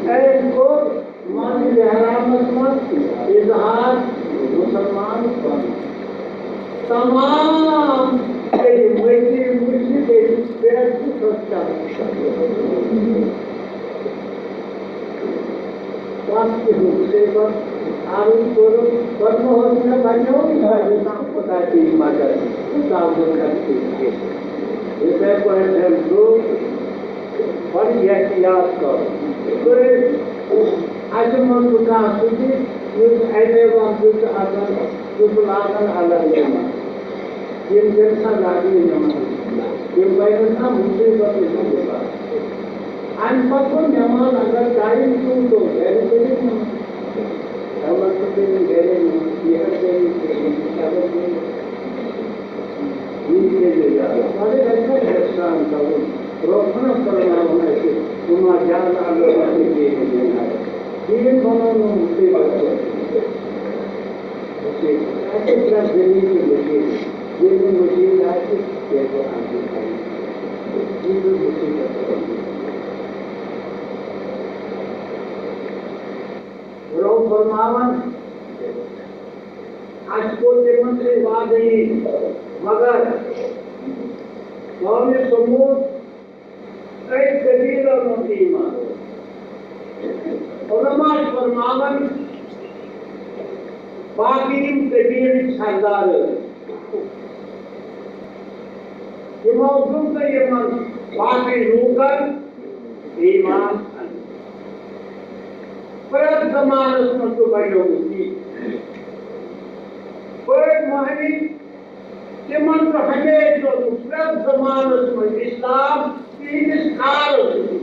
أمۍ کوٚر مسجد حرامس منٛز اظہار مُسلمان بنُن۔ تمام تیٚلہِ مٔتی مُشرِک ٲسۍ پرٛٮ۪تھ زٕ سۄچھ۔ پَتہٕ تہِ ہُہ مُصیبت عرض کوٚرُن، فرموہس، مےٚ بنیووُے نہٕ اِسلام خۄداے تیٚلہِ مگر، ژٕ ژاو نہٕ کَتہِ تہِ کینٛہہ۔ یِتھَے پٲٹھۍ چھَنہٕ ضروٗرت بڑٕ احتیاط کرُن۔ تہٕ اَسہِ منٛز چھُ کانٛہہ سُہ تہِ، یُس اَمے وقتہٕ چھُ آسان، سُہ چھُ لاگان الگ نٮ۪ماز۔ یِم چھِنہٕ سا لاگنہِ نٮ۪ماز۔ یِم بَنَن سا مُصیٖبت یِمَن دُشمن۔ اَمہِ پَتہٕ گوٚو نٮ۪ماز اگر ٹایم چھُ، تو گرِ پٔرِو نٮ۪ماز۔ اَمہِ وقتہٕ پٔرِو گرے نٮ۪ماز، یہِ حظ گرے پٔرِو، یہِ حظ گرے۔ یہِ تہِ گٔے اَتھ۔ مگر اَسہِ چھُ احسان کَرُن، رۄب چھُنہ فرماوان اَسہِ، وما جعل علیکم فی الدین من حرج۔ دین بنوو نہٕ مصیبت پٲٹھۍ۔ مصیبت آسہِ پرٛٮ۪تھ ذٔریعہٕ تہِ مصیبت۔ ییٚلہِ نہٕ مصیبت آسہِ، تیٚلہِ گوٚو اَمہِ سۭتۍ پَنٕنۍ۔ یہِ گوٚو مصیبت۔ رۄب فرماوان، اَسہِ کوٚر تِمن سۭتۍ وعدٕ یی، مگر قومِ ثمود أکۍ قبیلن ہُنٛد ایمان۔ علماء چھِ فرماوان، باقی یِم قبیلٕکۍ سردار ٲسۍ، تِمو دیُت نہٕ یِمن باقی لوٗکن ایمان اَننہٕ۔ پرٛٮ۪تھ زمانس منٛز چھُ بنیومُت یی۔ بٔڑۍ مٔہنی تِمن چھُ ہمیشہِ روٗدمُت پرٛٮ۪تھ زمانس منٛز اسلام تِہنٛدِس کارس سۭتۍ۔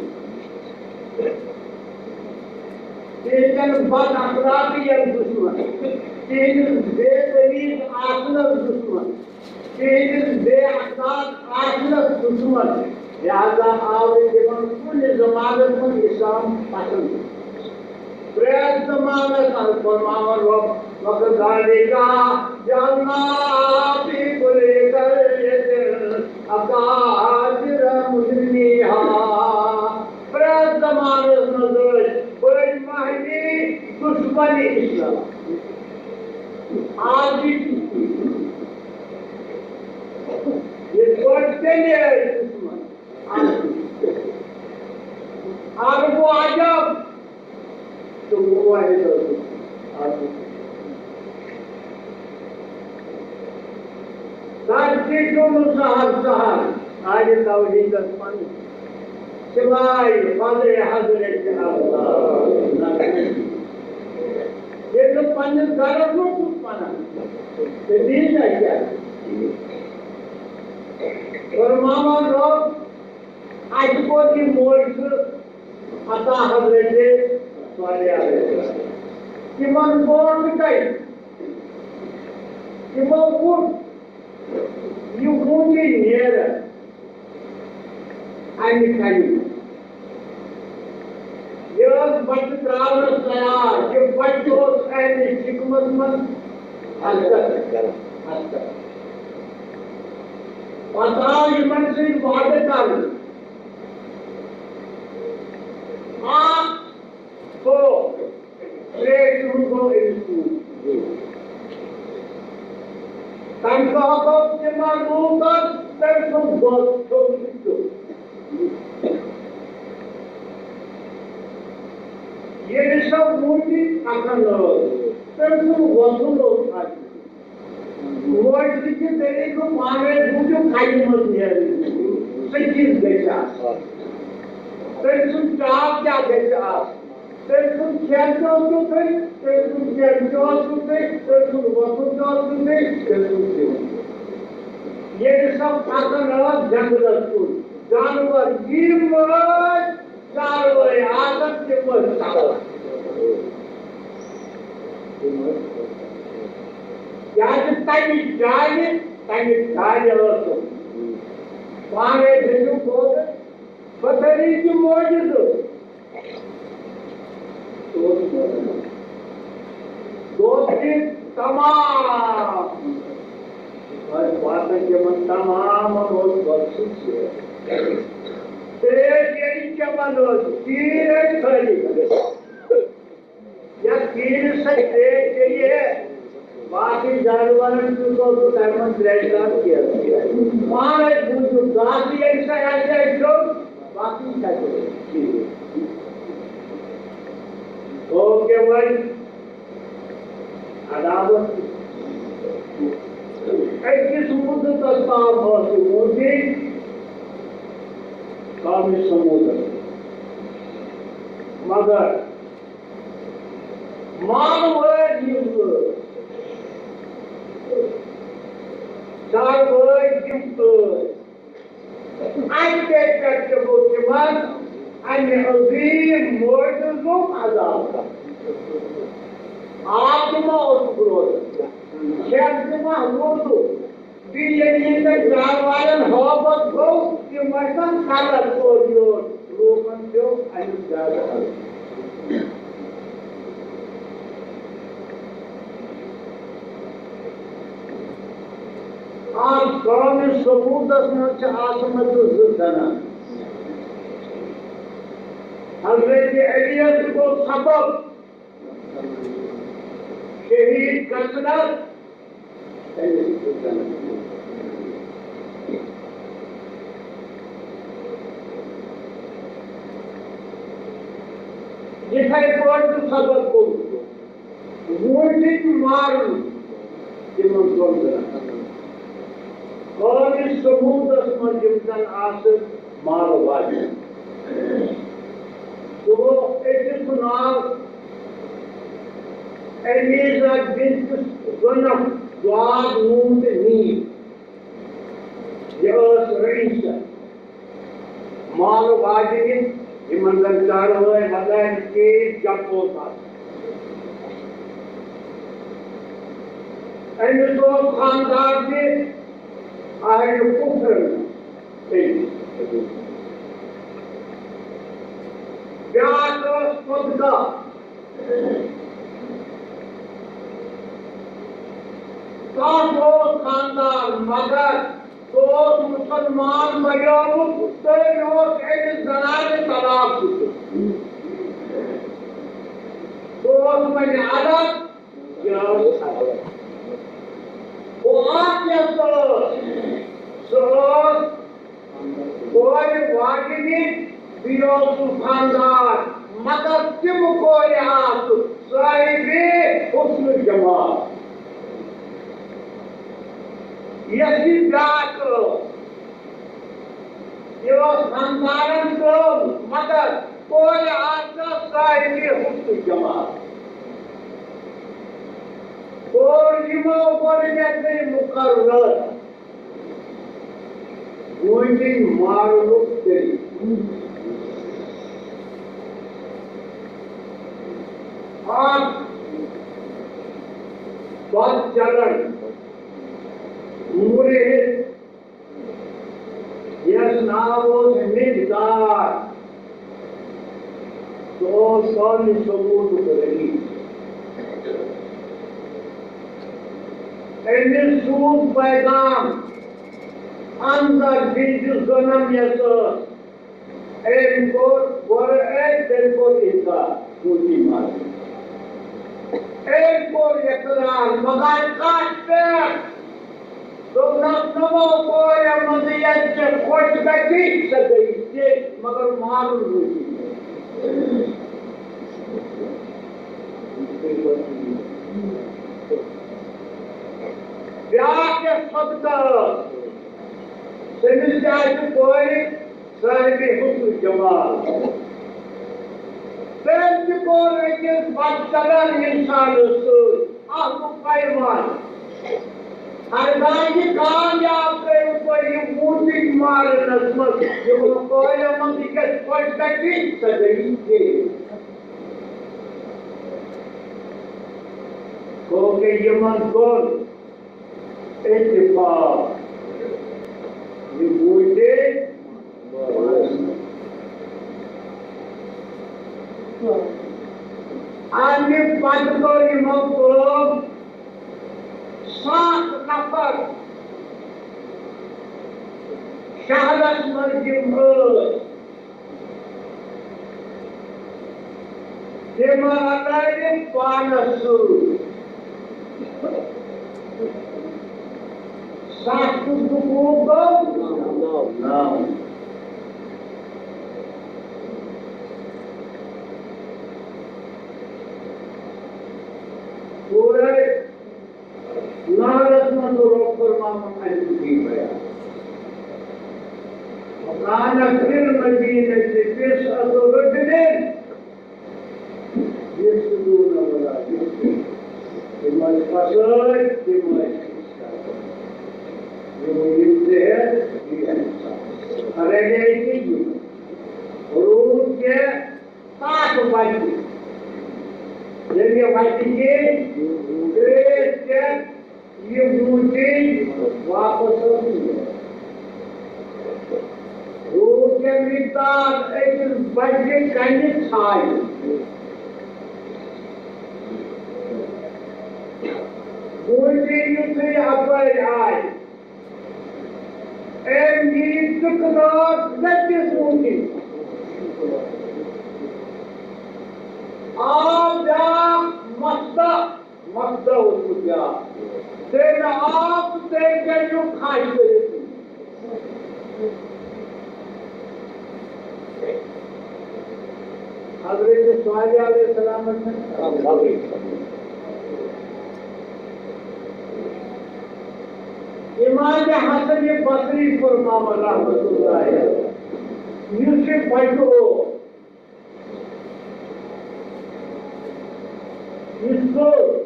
تِہنٛدٮ۪ن بد اخلاقین دُشمن، تِہنٛدِس بے تمیز آسنس دُشمن، تِہنٛدِس بے اخلاق آسنس دُشمن۔ لہذا آو تِمن کُنہِ زمانس منٛز اسلام پسند۔ پرٛٮ۪تھ زمانس منٛز فرماوان رۄب، وَكَذَلِكَ جَعَلْنَا فِي كُلِّ قَرْيَةٍ أَكَابِرَ مُجْرِمِيهَا۔ پرٛٮ۪تھ زمانس منٛز ٲسۍ بٔڑۍ مٔہنی دُشمنِ اسلام۔ آز تہِ چھِ۔ یِتھ پٲٹھۍ تیٚلہِ ٲسۍ دُشمن۔ آز تہِ۔ عرب و عجم۔ تہٕ موحد اوسُس۔ تَتہِ تہِ چھُنہٕ سہل سہل اہلِ توحیدس پنُن سوائے فضلِ حضرت اللہ۔ ییٚلہِ نہٕ پننِس گرس منٛز چھُس پنان، تہٕ بیٚیہِ کیٛاہ؟ فرماوان رۄب، اَسہِ کوٚر یہِ معجزٕ عطا حضرت صالح علیہ السلام۔ تِمن برونٛٹھ کَنہِ تِمو وُچھ، یہِ وُنہِ نیرٕ اَمہِ کَنہِ۔ یہِ ٲس بَچہٕ ترٛاونَس تیار، یہِ بَچہٕ اوس اَمہِ حِکمت منٛز حضرت، حضرت۔ پَتہٕ آو یِمن سۭتۍ وعدٕ کرنہٕ۔ اکھ گوٚو، ترٛیشہِ ہُنٛد گوٚو أمِس سۭتۍ۔ تَمہِ دۄہ گوٚو تِمن لوٗکن تٔمۍ سُنٛد دۄد کھیوٚو تہٕ چیوٚو۔ ییٚلہِ سۄ وُنہِ اَکھن ٲس، تٔمۍ سُنٛد وۄتھُن اوس اَتہِ۔ معجزٕ کہِ طریٖقہٕ پانے بوٗزِو کَنہِ منٛز نیرٕنۍ۔ سُہ کِژھ گژھِ آسٕنۍ؟ تٔمۍ سُنٛد چاکھ کیٛاہ گژھِ آسُن؟ تٔمۍ سُنٛد کھٮ۪ن تہِ اوس تیُتھُے، تٔمۍ سُنٛد چٮ۪ن تہِ اوس تیُتھُے، تٔمۍ سُنٛد وۄتھُن تہِ اوس تیُتھُے، تٔمۍ سُنٛد بِہُن تہِ۔ ییٚلہِ سۄ پَکان ٲس جنٛگلَس کُن، جانوَر یِم ٲسۍ، چاروٲے آسَن تِم ٲسۍ ژَلان۔ تِم ٲسۍ ژَلان۔ کیٛازِ تَمہِ جایہِ، تَمہِ جایہِ ٲسٕم۔ پانَے دٔپِو، بہٕ اوسُس، بہٕ کَرٕ یہِ معجزٕ۔ دۄد دِتھ تمام۔ ٲسۍ واتان تِمن تمامن اوس بۄچھِ سۭتۍ۔ ترٛیش ییٚلہِ چٮ۪وان ٲسۍ، تیٖر ٲسۍ خٲلی۔ یا تیٖرِ سۭتۍ ترٛیش چیٚیہِ ہے، باقٕے جانورن تہِ اوس نہٕ تَمہِ منٛز ترٛیشہِ دار کینٛہہ۔ پانے بوٗزِو، گاسہٕ ییٚمہِ ساتہٕ آسہِ ہے کھیوٚن، باقٕے کَتہِ اوس؟ اوکے، وۄنۍ عداوت۔ أکِس مُدتس تام ٲس یہِ موٗجوٗد قومِ ثمودس۔ مگر مانہٕ وٲلۍ یِم ٲسۍ، چاروٲے یِم ٲسۍ، اَتہِ پٮ۪ٹھ تہِ گوٚو تِمن اَمہِ عظیٖم معجزُک عذاب۔ آب تہِ ما اوسُکھ روزان؟ کھٮ۪ن تہِ ما روٗدُکھ؟ بیٚیہِ ییٚلہِ ییٚتٮ۪ن جانوَرَن ہٲبَتھ گوٚو، تِم ٲسۍ نہٕ کَلَس اورٕ یور، لوٗکَن پیوٚو اَمیُک زیادٕ اَثر۔ آز قومِ ثمودس منٛز چھِ آسمژٕ زٕ زنانہٕ۔ حضرت علیس گوٚو سبب شہید گژھنس۔ یِتھے پٲٹھۍ چھُ سبب کوٚرمُت۔ ووٗنٛجِتھ مارُن تِمن دۄن زنانن۔ قومِ ثمودس منٛز یِم زن آسہٕ مال واجہِ۔ سُہ اوس أکِس سُنٛد ناو علیزہ بنت زنم، زواد نون تہٕ میم۔ یہِ ٲس رئیسہ۔ مال واجنہِ، یِمن زن چاروٲے وغٲرٕ چیز جمع اوس آسان۔ أمِس اوس خانٛدار تہِ اہلِ کفرن۔ بیٛاکھ ٲس صدقہ۔ تَس اوس خانٛدار، مگر سُہ اوس مُسلمان بنیومُت، تٔمۍ اوس أمِس زنانہِ طلاق دیُتمُت۔ سُہ اوس وۄنۍ الگ، یہِ ٲس الگ۔ گوٚو اکھ یۄس ٲس، سۄ ٲس کورِ واجنہِ، بیٚیہِ اوسُس خانٛدار، مگر تِم کورِ آسہٕ صاحبِ حسن جمال۔ یۄس یہِ بیٛاکھ ٲس، یہِ ٲس خانٛدارن ترٲومٕژ، مگر کورِ آسہٕ صاحبِ حسن جمال۔ اور یِمو گۄڈٕنیتھٕے مُقرر وۄنۍ مارنُک طریٖقہٕ۔ اکھ بد چلن مُرِد، یَس ناو اوس مقداد۔ سُہ اوس قومِ ثمودُک رئیس۔ أمِس سوٗز پیغام حمزہ بنتِ زنم یَس ٲس۔ أمۍ کوٚر گۄڈٕ أتھۍ، تٔمۍ کوٚر اِنکار، جھوٗٹی ماجہِ۔ أمۍ کوٚر اقرار، مگر کَتھ پٮ۪ٹھ؟ دوٚپنَس، نَمو کورٮ۪ن منٛز ییٚتہِ ژےٚ خۄش گژھی، سۄ گٔیی ژےٚ، مگر مارُن روٗدی نہٕ۔ بیٛاکھ یۄس صدقہ ٲس، تٔمِس تہِ آسہِ کورِ صاحبِ حسن جمال۔ تٔمۍ تہِ کوٚر أکِس بدچلن اِنسانَس سۭتۍ اَہلُ پیمان۔ ہرگاہ یہِ کامیاب کٔرِو تُہۍ یہِ ووٗنٛجِتھ مارنَس منٛز، یِمَن کورٮ۪ن منٛز یہِ گژھِ خۄش گژھِ، سۄ گٔیی ژےٚ۔ گوٚو کہِ یِمَن دۄن اتفاق۔ یہِ بوٗزِتھ اَمہِ پتہٕ کٔر یِمو کٲم، سَتھ نفر شہرس منٛز یِم ٲسۍ، تِم رلٲوِتھ پانس سۭتۍ۔ ستھ تہٕ زٕ گوٚو نَو۔ نَو۔ پوٗرٕ نہرس منٛز روٚف فرماوُن اَسہِ چھُ بیان۔ وَكَانَ فِي الْمَدِينَةِ تِسْعَةُ رِجَالٍ يَفْسَدُونَ وَلَا يُصْلِحُونَ۔ تِم ٲسۍ فسٲدۍ، تِم ٲسۍ فساد۔ یِم یِم تہِ ہٮ۪تھ، یہِ ہٮ۪تھ۔ رَلے تہِ یِم۔ روٗد کیٛاہ؟ تَتھ وَتہِ۔ ییٚلہِ یہِ وَتہِ یی، ترٛیش چٮ۪تھ، یہِ وُنجہِ واپس ٲس نہٕ یِوان۔ روٗد کیٛاہ مقدار أکِس بجہِ کنہِ ژھایہِ۔ وُنجہِ یُتھُے اَپٲرۍ آیہِ، أمۍ دِتۍ ژٕ کٕناز لٔٹِس موٗدِس۔ آب بیٛاکھ مَسدَ، مَسدَ اوسمُت بیٛاکھ۔ تٔمۍ آب تہٕ تٔمۍ کٔرِو کھَش کٔرِتھ۔ حضرت صالح علیہ السلام چھِ امام حسن بصری فرماوان رحمۃ اللہ علیہ، یُس یہِ بچہٕ اوس، یہِ ژوٚل،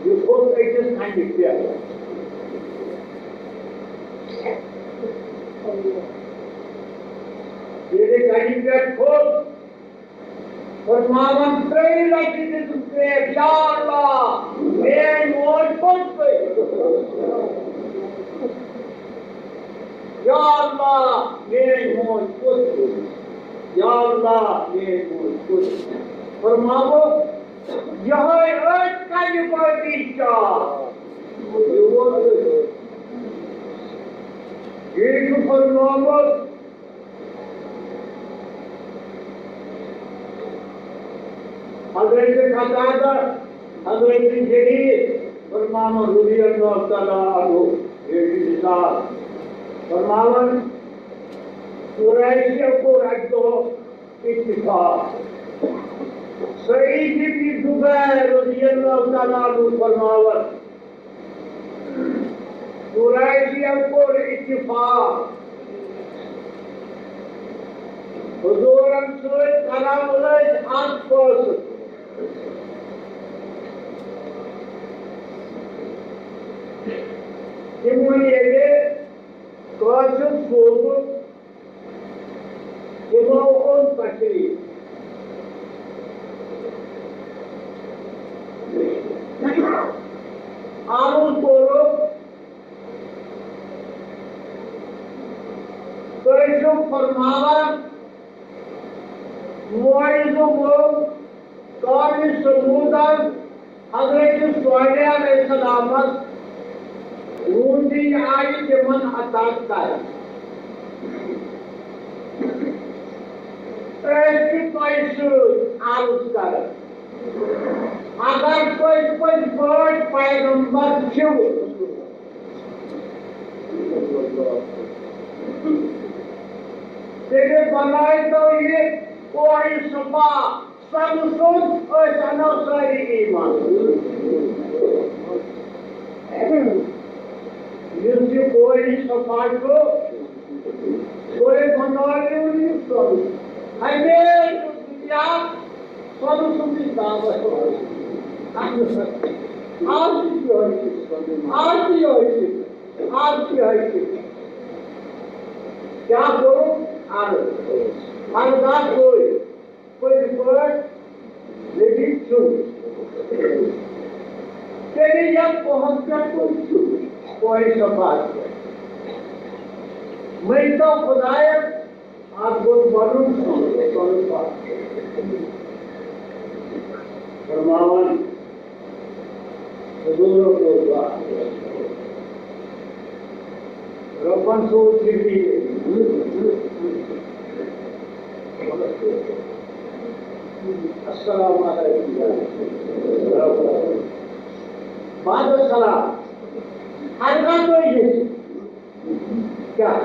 یہِ کھوٚت أکِس کَنہِ پٮ۪ٹھ۔ ییٚلہِ کَنہِ پٮ۪ٹھ کھوٚت، فرماوان ترٛیٚیہِ لَٹہِ دِژٕن کرٛیک، یا اللہ، میٛٲنۍ موج کوٚت گٔے؟ یا اللہ، میٛٲنۍ موج کوٚت گٔے؟ یا اللہ، میٛٲنۍ موج کوٚت گٔے؟ فرماوو، یِہوٚے أتھۍ کَنہِ پٲٹھۍ چاو۔ یہِ ووت أتھۍ۔ یہِ چھُ فرمومُت، حضرت قتادہ، حضرت جریر فرماوان رضی اللہ تعالیٰ عنہ، یہ مثال فرماوان، قریشیو کوٚر اَکہِ دۄہ اتفاق۔ سعید ابن جبیر رضی اللہ تعالیٰ عنہ فرماوان، قریشیو کوٚر اتفاق، حضورن سۭتۍ کران ٲسۍ اکھ فٲصلہٕ۔ تِمن ییٚلہِ قٲصد سوزُکھ، تِمو اوٚن تشریف۔ عرض کوٚرُکھ، تُہۍ چھِو فرماوان، معجزٕ گوٚو قومِ ثمودس، حضرت صالح علیہ السلامس روٗدی آیہِ تِمن عطا کرنہٕ۔ أسۍ چھِ تۄہہِ سۭتۍ عرض کران، اگر تُہۍ پٔزۍ پٲٹھۍ پیغمبر چھِو، تیٚلہِ بنٲوتو یہِ کوہِ صفا سۄنہٕ سُنٛد، أسۍ اَنو سٲری ایمان۔ یُس یہِ کوہِ صفا چھُ، کوہِ بنٲوِو یہِ سۄنہٕ۔ ہمیشہِ دُنیا سۄنہٕ سُنٛدٕے دعوت۔ آز تہِ یِہوٚے چھُ، آز تہِ یِہوٚے چھُ، آز تہِ یِہوٚے چھُ۔ کیٛاہ گوٚو؟ عرض۔ عرض اکھ گوٚو۔ پٔزۍ پٲٹھۍ نبی چھُو۔ تیٚلہِ یَتھ کوہَس پٮ۪ٹھ تُہۍ چھِو، کوہِ صفاہَس پٮ۪ٹھ، مٔنٛگۍ تو خۄدایَس، اَتھ گوٚژھ بَنُن سۄنہٕ، سۄنہٕ پَتھ۔ فرماوان، حضورو کوٚر دعا۔ رۄبن سوٗز جبریٖل۔ السلام علیکم۔ بعد السلام۔ ہر کانٛہہ تُہۍ ییٚتہِ۔ کیٛاہ؟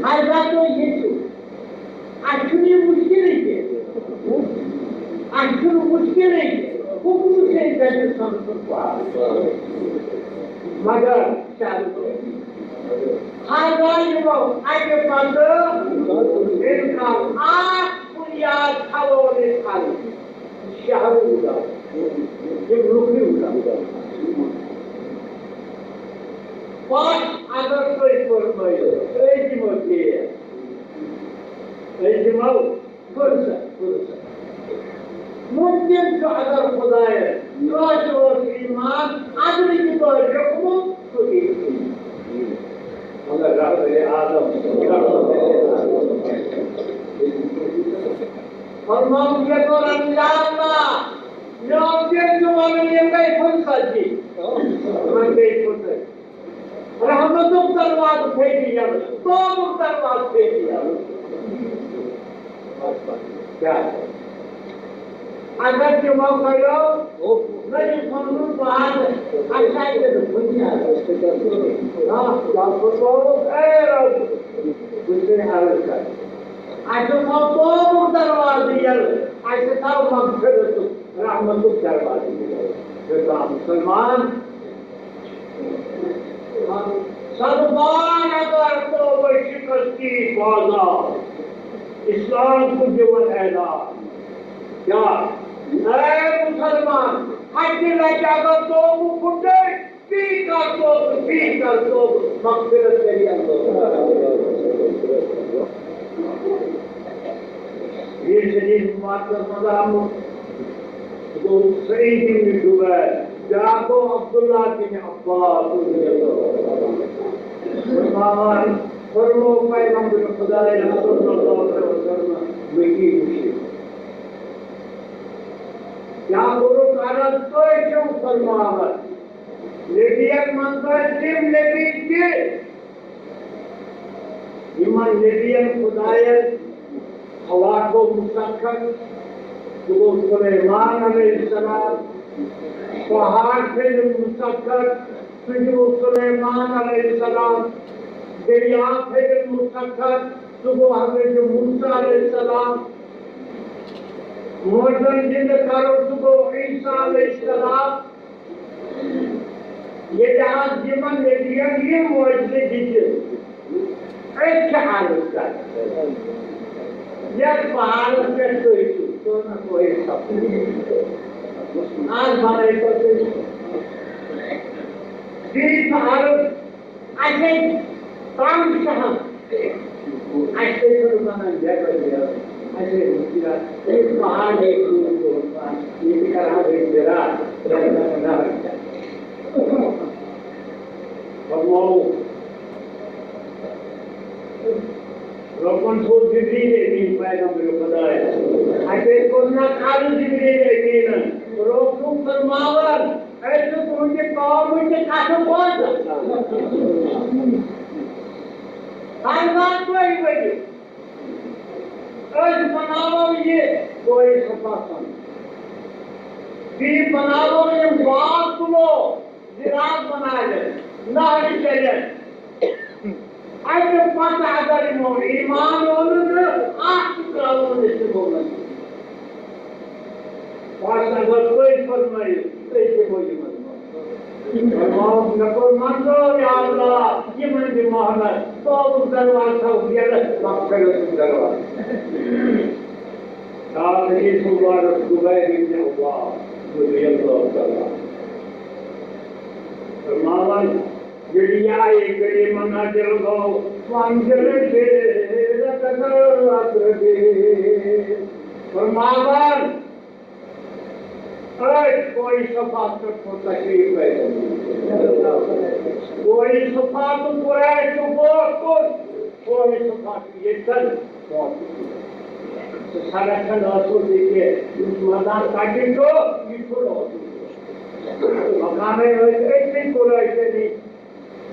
ہر کانٛہہ تُہۍ ییٚتہِ۔ اَسہِ چھُنہٕ یہِ مُشکِلٕے کینٛہہ۔ اَسہِ چھُنہٕ مُشکِلٕے کینٛہہ۔ حُکمہٕ سۭتۍ گژھِ سَمکھُن پاس۔ مگر شرط، ہر کانٛہہ یِمو اَکہِ پَتہٕ اِنکار اَکھ بُنیاد تھاوو أسۍ اَلگ۔ شہرٕ اُڈاو، یِم لُکھ اُڈاو۔ پَتہٕ اگر تُہۍ فرمٲیِو، أسۍ دِمو ژیر، أسۍ دِمو فرصت، فرصت۔ مُمکِن چھُ اگر خۄدایَس کٲنٛسہِ اوس ایمان، اَدٕ نہٕ یہِ پٲٹھۍ لیوٚکھمُت، سُہ دی۔ مگر رحمتِ عالم، فرماوُن چھُ کران، یا اللہ، میون دِل چھُ وَنان، یِم گٔے فرصت دِنۍ۔ یِمن گٔے فرصت۔ رحمتُک دروازٕ پھیرِ یَلہٕ، توبُک دروازٕ پھیرِ یَلہٕ۔ کیٛاہ؟ اگر تِمو کَریو، نہ، یہِ ژھُنُن بعد، اَسہِ آسہِ نہٕ بُنیاد۔ آ، کیٛاہ کوٚر؟ اے رب، بہٕ چھُسَے عرض کران۔ اَسہِ تھاو توبُک دروازٕ یَلہٕ، اَسہِ تھاو مغفرتُک، رحمتُک دروازٕ یَلہٕ۔ تہٕ کانٛہہ مُسلمان سلمان اگر توبہ شکستی بازار، اسلام کو دیون اعلان۔ کیا؟ اے مسلمان، حج لگہ اگر توبہ پھٹے، پی کر توبہ، پی کر توبہ، مغفرت کری اللہ۔ یہ شریف مقدس مقام گوٚو سعید بن جبیر، بیٛاکھ گوٚو عبداللہ بن عباس رضی اللہ عنہ۔ فرماوان، فرمو پیغمبر خدای صلی اللہ علیہ وسلم، مکی مشرک۔ کیا گوٚو عرض، تُہۍ چھِو فرماوان، نبیَن منٛز ٲسۍ تِم نبی تہِ، یِمن نبیَن خدایَن ہوا گوٚو مسخر، سُہ گوٚو سلیمان علیہ السلام، پہاڑ تھٲوِن مسخر، سُہ تہِ گوٚو سلیمان علیہ السلام، دٔریاو تھٲوِن مسخر، سُہ گوٚو حضرت موسیٰ علیہ السلام، مردن زندٕ کرُن، سُہ گوٚو عیسیٰ علیہ السلام۔ ییٚلہِ آز یِمن نبین یِم معجزٕ دِتۍ، أسۍ چھِ عرض کران، یتھ پہاڑس پٮ۪ٹھ تُہۍ چھِو، سُہ نہ کوئی سپُد۔ آز بنٲیتو تُہۍ۔ بیٚیہِ چھِ عرض، اَسہِ تنگ چھِ ہم۔ اَسہِ تہِ چھُنہٕ بنان جگہ نیرُن۔ اَسہِ ہے وٕچھِتھ، یہِ پہاڑ ہے دوٗر دۄہَس تام، ییٚتہِ کرہا أسۍ زِراعت۔ فرماوو، رۄبن سوز جبریل امین پیغمبر خدایس۔ اَسہِ ہے کوٚر نہ عرض جبریل امینن، رۄب چھُ فرماوان، أسۍ چھِ تُہٕنٛدِ قومٕچہِ کتھٕ بوزان۔ فرمان تُہۍ ؤنِو۔ أسۍ بناوو یہِ کوہِ صفا سُنٛد۔ بیٚیہِ بناوو یِم باغ کُلو، زِراعت بناوَن، نہر چلن۔ اَمہِ پتہٕ اگر یِمو ایمان اوٚن نہٕ، اکھ تہِ ترٛاوو نہٕ أسۍ یِمو منٛز۔ بس اگر تُہۍ فرمٲیِو، أسۍ دِمو یِمن منٛز۔ فرماوُکھ، مےٚ کوٚر منظوٗر، یا اللہ، یِمن دِ مہلت، توبُک دروازٕ تھاوُکھ یَلہٕ، مغفرتُک دروازٕ۔ تاج حدیث مبارک زبیر ابن عوام رضی اللہ تعالیٰ عنہ۔ فرماوان، ییٚلہِ یہِ آیہِ کریمہ نازل گوٚو، وانزل شیر قدر اقربی۔ فرماوان، أتھۍ کوہِ صفاہس پٮ۪ٹھ کوٚر تشریف پیغمبر۔ کوہِ صفا تہٕ قریش چھُ برونٛٹھ کُن، کوہِ صفا چھُ ییٚتٮ۪ن برونٛٹھ کُن۔ سُہ سڑک چھَنہٕ ٲسمٕژ یہِ کینٛہہ، یُس مزار کَٹہِ چھُ، یہِ چھُنہٕ اوسمُت۔ مکانَے ٲسۍ أتھۍ قریشَن ہٕنٛدۍ،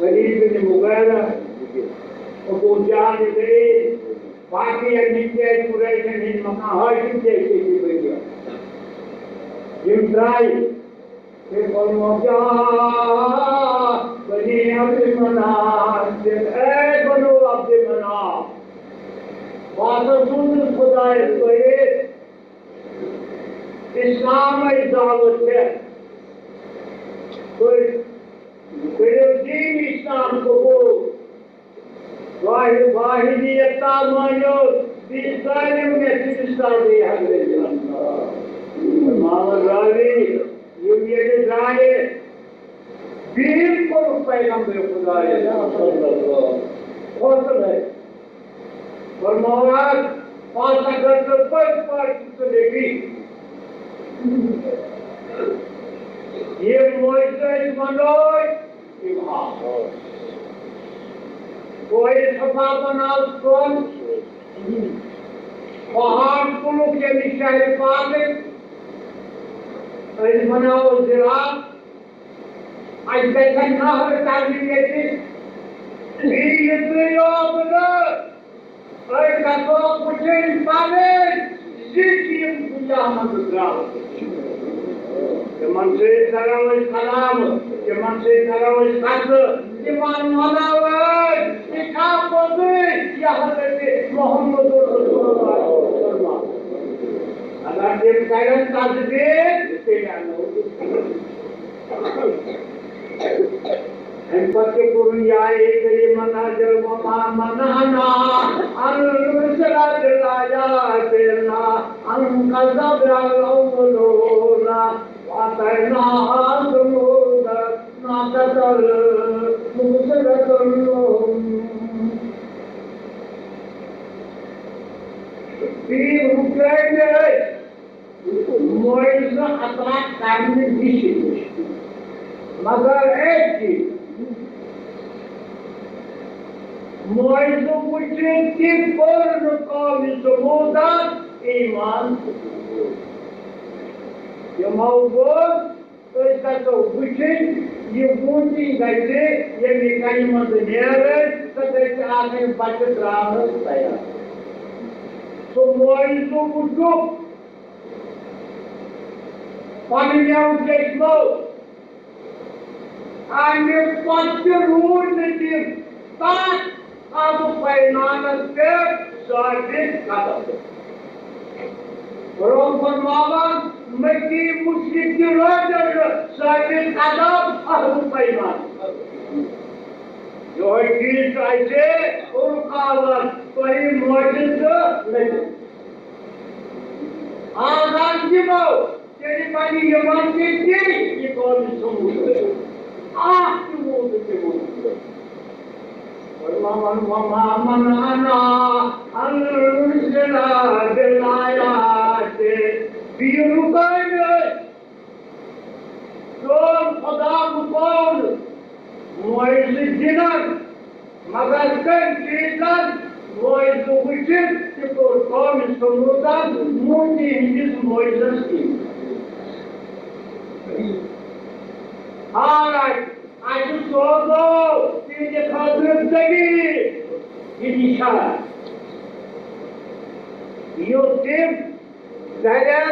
ولید بن مغیرہ، ابو جہل بن، باقی یِم تہِ ٲسۍ قریشَن ہٕنٛدۍ مکان، ہاشم تہِ ٲسۍ ییٚتی بٔنۍ۔ یِم درٛاے، تٔمۍ فرموو، یا بنی عبد مناف، اے بنو عبد مناف، بہٕ ہسا سوٗزُس خدایَس تۄہہِ اسلامٕچ دعوت ہٮ۪تھ۔ تُہۍ کٔرِو دیٖن اسلام قبوٗل۔ واحد، واحدیت تام مٲنِو، بیٚیہِ ظٲلِم گژھِ اسلام بیٚیہِ حضرت۔ محمد راوی، یِم ییٚتہِ درٛایہِ، بِہِتھ کوٚرُکھ پیغمبر خدایَس حوصلہٕ۔ فرمووُکھ، پانٛژھ اگر ژٕ پٔزۍ پٲٹھۍ چھُکھ ژٕ نبی۔ یِم معجزٕ أسۍ وَنو، یِم ہاوو۔ کوہِ صفا بناو سۄن، پہاڑ تُلُکھ ییٚمہِ شہرِ پاکٕکۍ، أسۍ بناوو زِراعت، اَسہِ گژھن نہر تَرنہِ ییٚتہِ، بیٚیہِ یہِ تُہۍ یوت نہٕ أسۍ گژھو وٕچھِنۍ پَنٕنۍ زِ یِم دُنیا منٛز درٛاو۔ تِمن سۭتۍ کرو أسۍ کلام، تِمن سۭتۍ کرو أسۍ کتھٕ، تِمن ونو أسۍ، یہِ چھا پوٚزُے، یہِ حضرت محمد رسول اللہ صلی اللہ علیہ وسلم۔ اگر تِم کرن تصدیق، تیٚلہِ انو أسۍ۔ اَمہِ پتہٕ تہِ کوٚرُن یا اے کریمن اجر وما منعنا ان نرسل بالآیات الا ان کذب الاولون وآتیناها ثمود ناقة مبصرة لهم۔ بیٚیہِ رُکٲے مےٚ أسۍ۔ معجزٕ عطا کرنہٕ نِش۔ مگر أکۍ چیٖز، معجزٕ وٕچھِتھ تہِ کوٚر نہٕ قومِ ثموٗدن ایمان قبوٗل۔ یِمو ووٚن، أسۍ گژھو وٕچھِنۍ، یہِ ووٗنٛجِنۍ گژھِ، ییٚمہِ کنہِ منٛز نیرٕنۍ، سۄ گژھِ آسٕنۍ بچہِ ترٛاونَس تیار۔ سُہ معجزٕ وٕچھُکھ، پننیو چشمو۔ امہِ پتہٕ تہِ روٗدۍ نہٕ تِم تتھ عہد و پیمانس پٮ۪ٹھ ثابت قدم۔ رۄب فرماوان، مکی مشرک تہِ روزن نہٕ ثابت قدم عہد و پیمانس۔ یہوے چیز چھُ اسہِ رُکاوان، تۄہہِ معجزٕ نٔژِتھ۔ آزاد دِمو، تیٚلہِ بَنہِ یِمَن تہِ دِل یہِ قومِ ثموٗد۔ اَکھ تہِ ووت نہٕ تِمَن۔ فرماوان، وما منعنا ان نرسل بالآیات۔ بیٚیہِ رُکٲے نہٕ أسۍ۔ سون خدا رُکٲو نہٕ معجزٕ دِنَن، مگر کٔمۍ چیٖزن؟ معجزٕ وٕچھِتھ تہِ کوٚر قومِ ثموٗدن موٗدی ہٕنٛدِس معجزس اِنکار۔ حالانکہ اَسہِ سوزو تِہنٛدِ خٲطرٕ دٔلیٖل، یہِ نِشان، یُتھ تِم ڈرن۔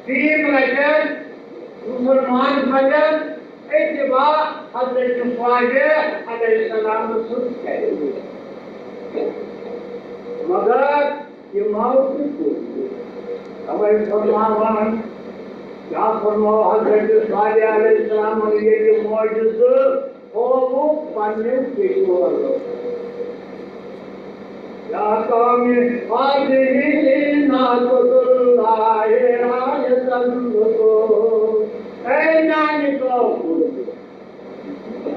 تِم رچن، مسلمان بنن، اتباع حضرت صالح علیہ السلام سُنٛد کرِ۔ مگر یہِ موقع کوٚر۔ توے فرماوان، کیا فرماو حضرت صالح علیہ السلام ییٚلہِ معجزٕ ہووُکھ پننیو چشمو۔ یا قوم، هذه ناقة الله آية لكم۔ اے میانہِ قوم،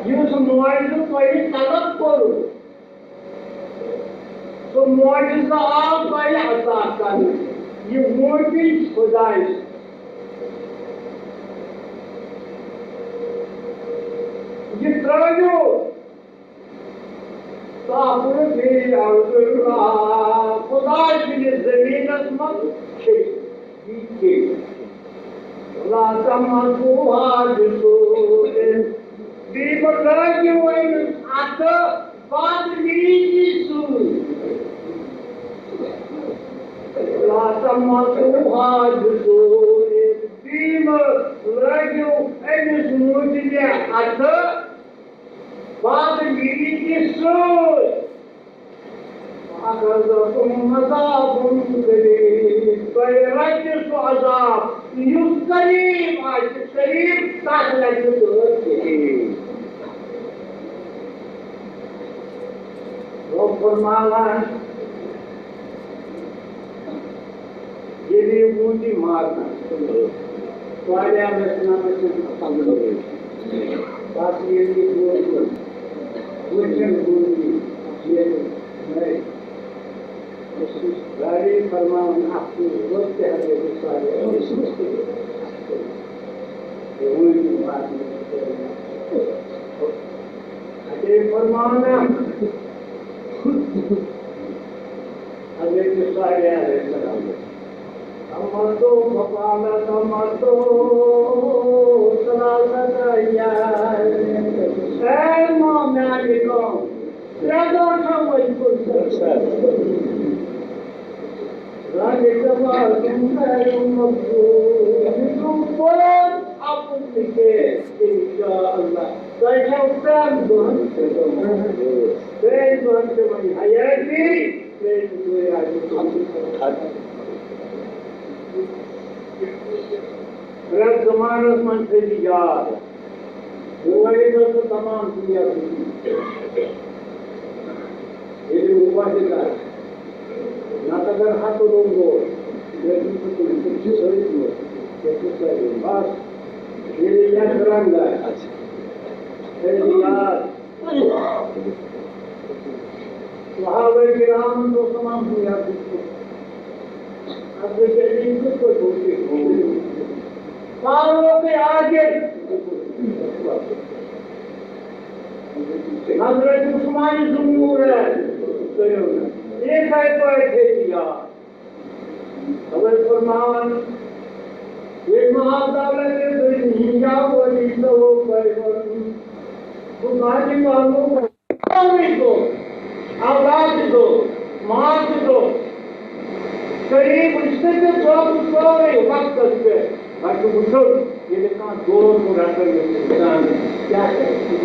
یُس معجزٕ تۄہہِ طلب کوٚروٕ، سُہ معجزٕ آو تۄہہِ عطا کرنہٕ۔ یہِ ووٗنٛجِن خدایہِ۔ یہِ ترٛٲوِو تأكل في أرض الله۔ خداے سٕنٛدِس زٔمیٖنَس منٛز کھیٚیِو۔ یہِ کھیٚیِو۔ لا تمسوها بسوء۔ بیٚیہِ مہٕ لٲگِو أمِس اَتھٕ بدمیٖزی سۭتۍ۔ لا تمسوها بسوء۔ بیٚیہِ مہٕ لٲگِو أمِس مُجرمہِ اَتھٕ بدمیٖزی سۭتۍ۔ فأخذكم عذاب قريب۔ تۄہہِ رٹہِ سُہ عذاب یُس قریب آسہِ، قریب تَتھ رٹہِ تۄہہِ قریب۔ رۄب فرماوان، ییٚلہِ یہِ ووٗنٛجہِ مارنہٕ، صالح علیہ السلام ٲسۍ تَتھ منٛز۔ بس ییٚلہِ یہِ ووٗنٛجہِ، ووٗنٛجہِ، ووٗنٛجہِ، ییٚلہِ نٔے، بہٕ چھُس گاڑی فرماوان، اَتھ چھُ رُت تہِ حضرت صالح علیہ السلام۔ یہِ ووٗنٛجہِ مارنہٕ۔ اَتے فرماوان، حضرت صالح علیہ السلام۔ تمتعوا فقال تمتعوا ثلاثة أيام۔ اے میانہِ قوم، مظلوم، مظلوم، پان اپُز نہٕ کینٛہہ، انشاءاللہ۔ تۄہہِ چھو پرٛٮ۪تھ دۄہن، پرٛٮ۪تھ دۄہن چھِ وۄنۍ حیٲتی، پرٛٮ۪تھ دۄہہِ آسہِ ختم۔ پرٛٮ۪تھ زمانس منٛز تھٲیِو یاد، بہٕ وَنہٕ تۄہہِ سُہ تمام دُنیا۔ ییٚلہِ مُباحثہٕ کَرٕ، نَتہٕ اگر ہَتہٕ روٚنٛگ گوٚو، تیٚلہِ چھُ سُہ تُلِتھ، تِم چھِ سٲری تور۔ تیٚلہِ چھُ سٲری۔ بَس، ییٚلہِ یَتھ رنٛگ آسہِ، تیٚلہِ یاد۔ صحابہ کرامن اوس تمام دُنیا دیُتمُت۔ حضرت علی کِتھ پٲٹھۍ اوس یہِ؟ پانہٕ اوس یہِ عاجز۔ حضرت عثمان ذی النورین، یِتھَے پٲٹھۍ تھٲیِو یاد۔ توے فرماوان، ییٚلہِ محبت دولت کے دنیا ولی تو پیون، بخاری معلوم۔ پانے کو، اولاد کو، ماں کو، قریب رشتے کے سب سارے وقت پہ۔ پتہٕ چھُ وٕچھُن، ییٚلہِ کانٛہہ دود چھُ رٹان، یہِ چھُ اِنسان کیٛاہ کرِ؟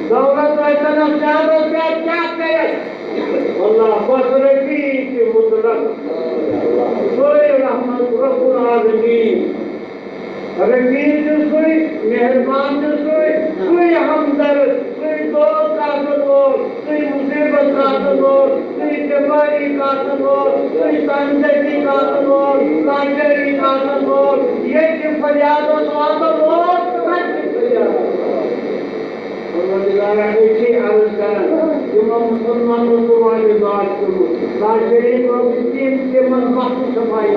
دولت آسہِ نہ زیادٕ، کیٛاہ، کیٛاہ کرِ؟ واللہ، بس رفیق مطلق، سُے رحمت رب العالمین۔ رفیق چھُ سُے، مہربان چھُ سُے، سُے ہمدرد، سُے دوست آسن وول، سُے مصیبت کاسن وول، سُے بیمٲری کاسن وول، سُے تنگ دستی کاسن وول، لاچٲری کاسن وول، ییٚتہِ فریادس واتن وول، تتہِ چھُ فریادس واتن۔ پروردگارا، أسۍ چھِ عرض کران، یِمو مسلمانو سُہ واریاہ دعا چھُ کوٚرمُت، لاچٲری رۄبہٕ دِن تِمن مخصوص صفائی،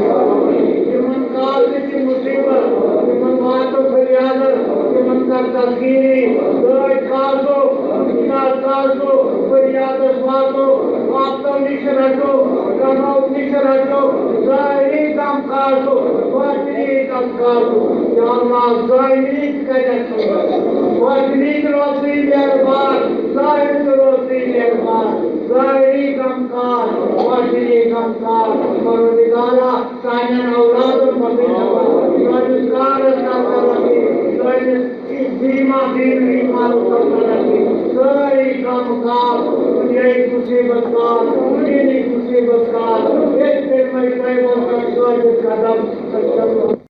یِمن کال تہِ چھِ مصیبت، یِمن واتو فریادس، یِمن کر تسکیٖنی، دٲدۍ کاسو، مشکلات کاسو، فریادس واتو، آفتو نِش رٹو، غمو نِش رٹو، ظٲہری غم کاسو، باطنی غم کاسو۔ یا اللہ، ظٲہری تہِ کَرٮ۪کھ خدمت، باطنی تہِ روزٕے مہربان، ظٲہر تہِ روزٕے مہربان، ظٲہری غم کاس، باطنی غم کاس، پروردگارا، سانٮ۪ن اولادن منٛزٕے نمبر، سٲنِس کارس کر ترقی، سٲنِس دیٖن ما دیٖن ایمان کر ترقی، سٲری کم کار، دُنیاہٕکۍ مُصیٖبت کار، دُنیاہٕکۍ مُصیٖبت کار، ییٚتہِ تیٚلہِ وۄنۍ تۄہہِ ووٚن تۄہہِ ثٲبِت قدم۔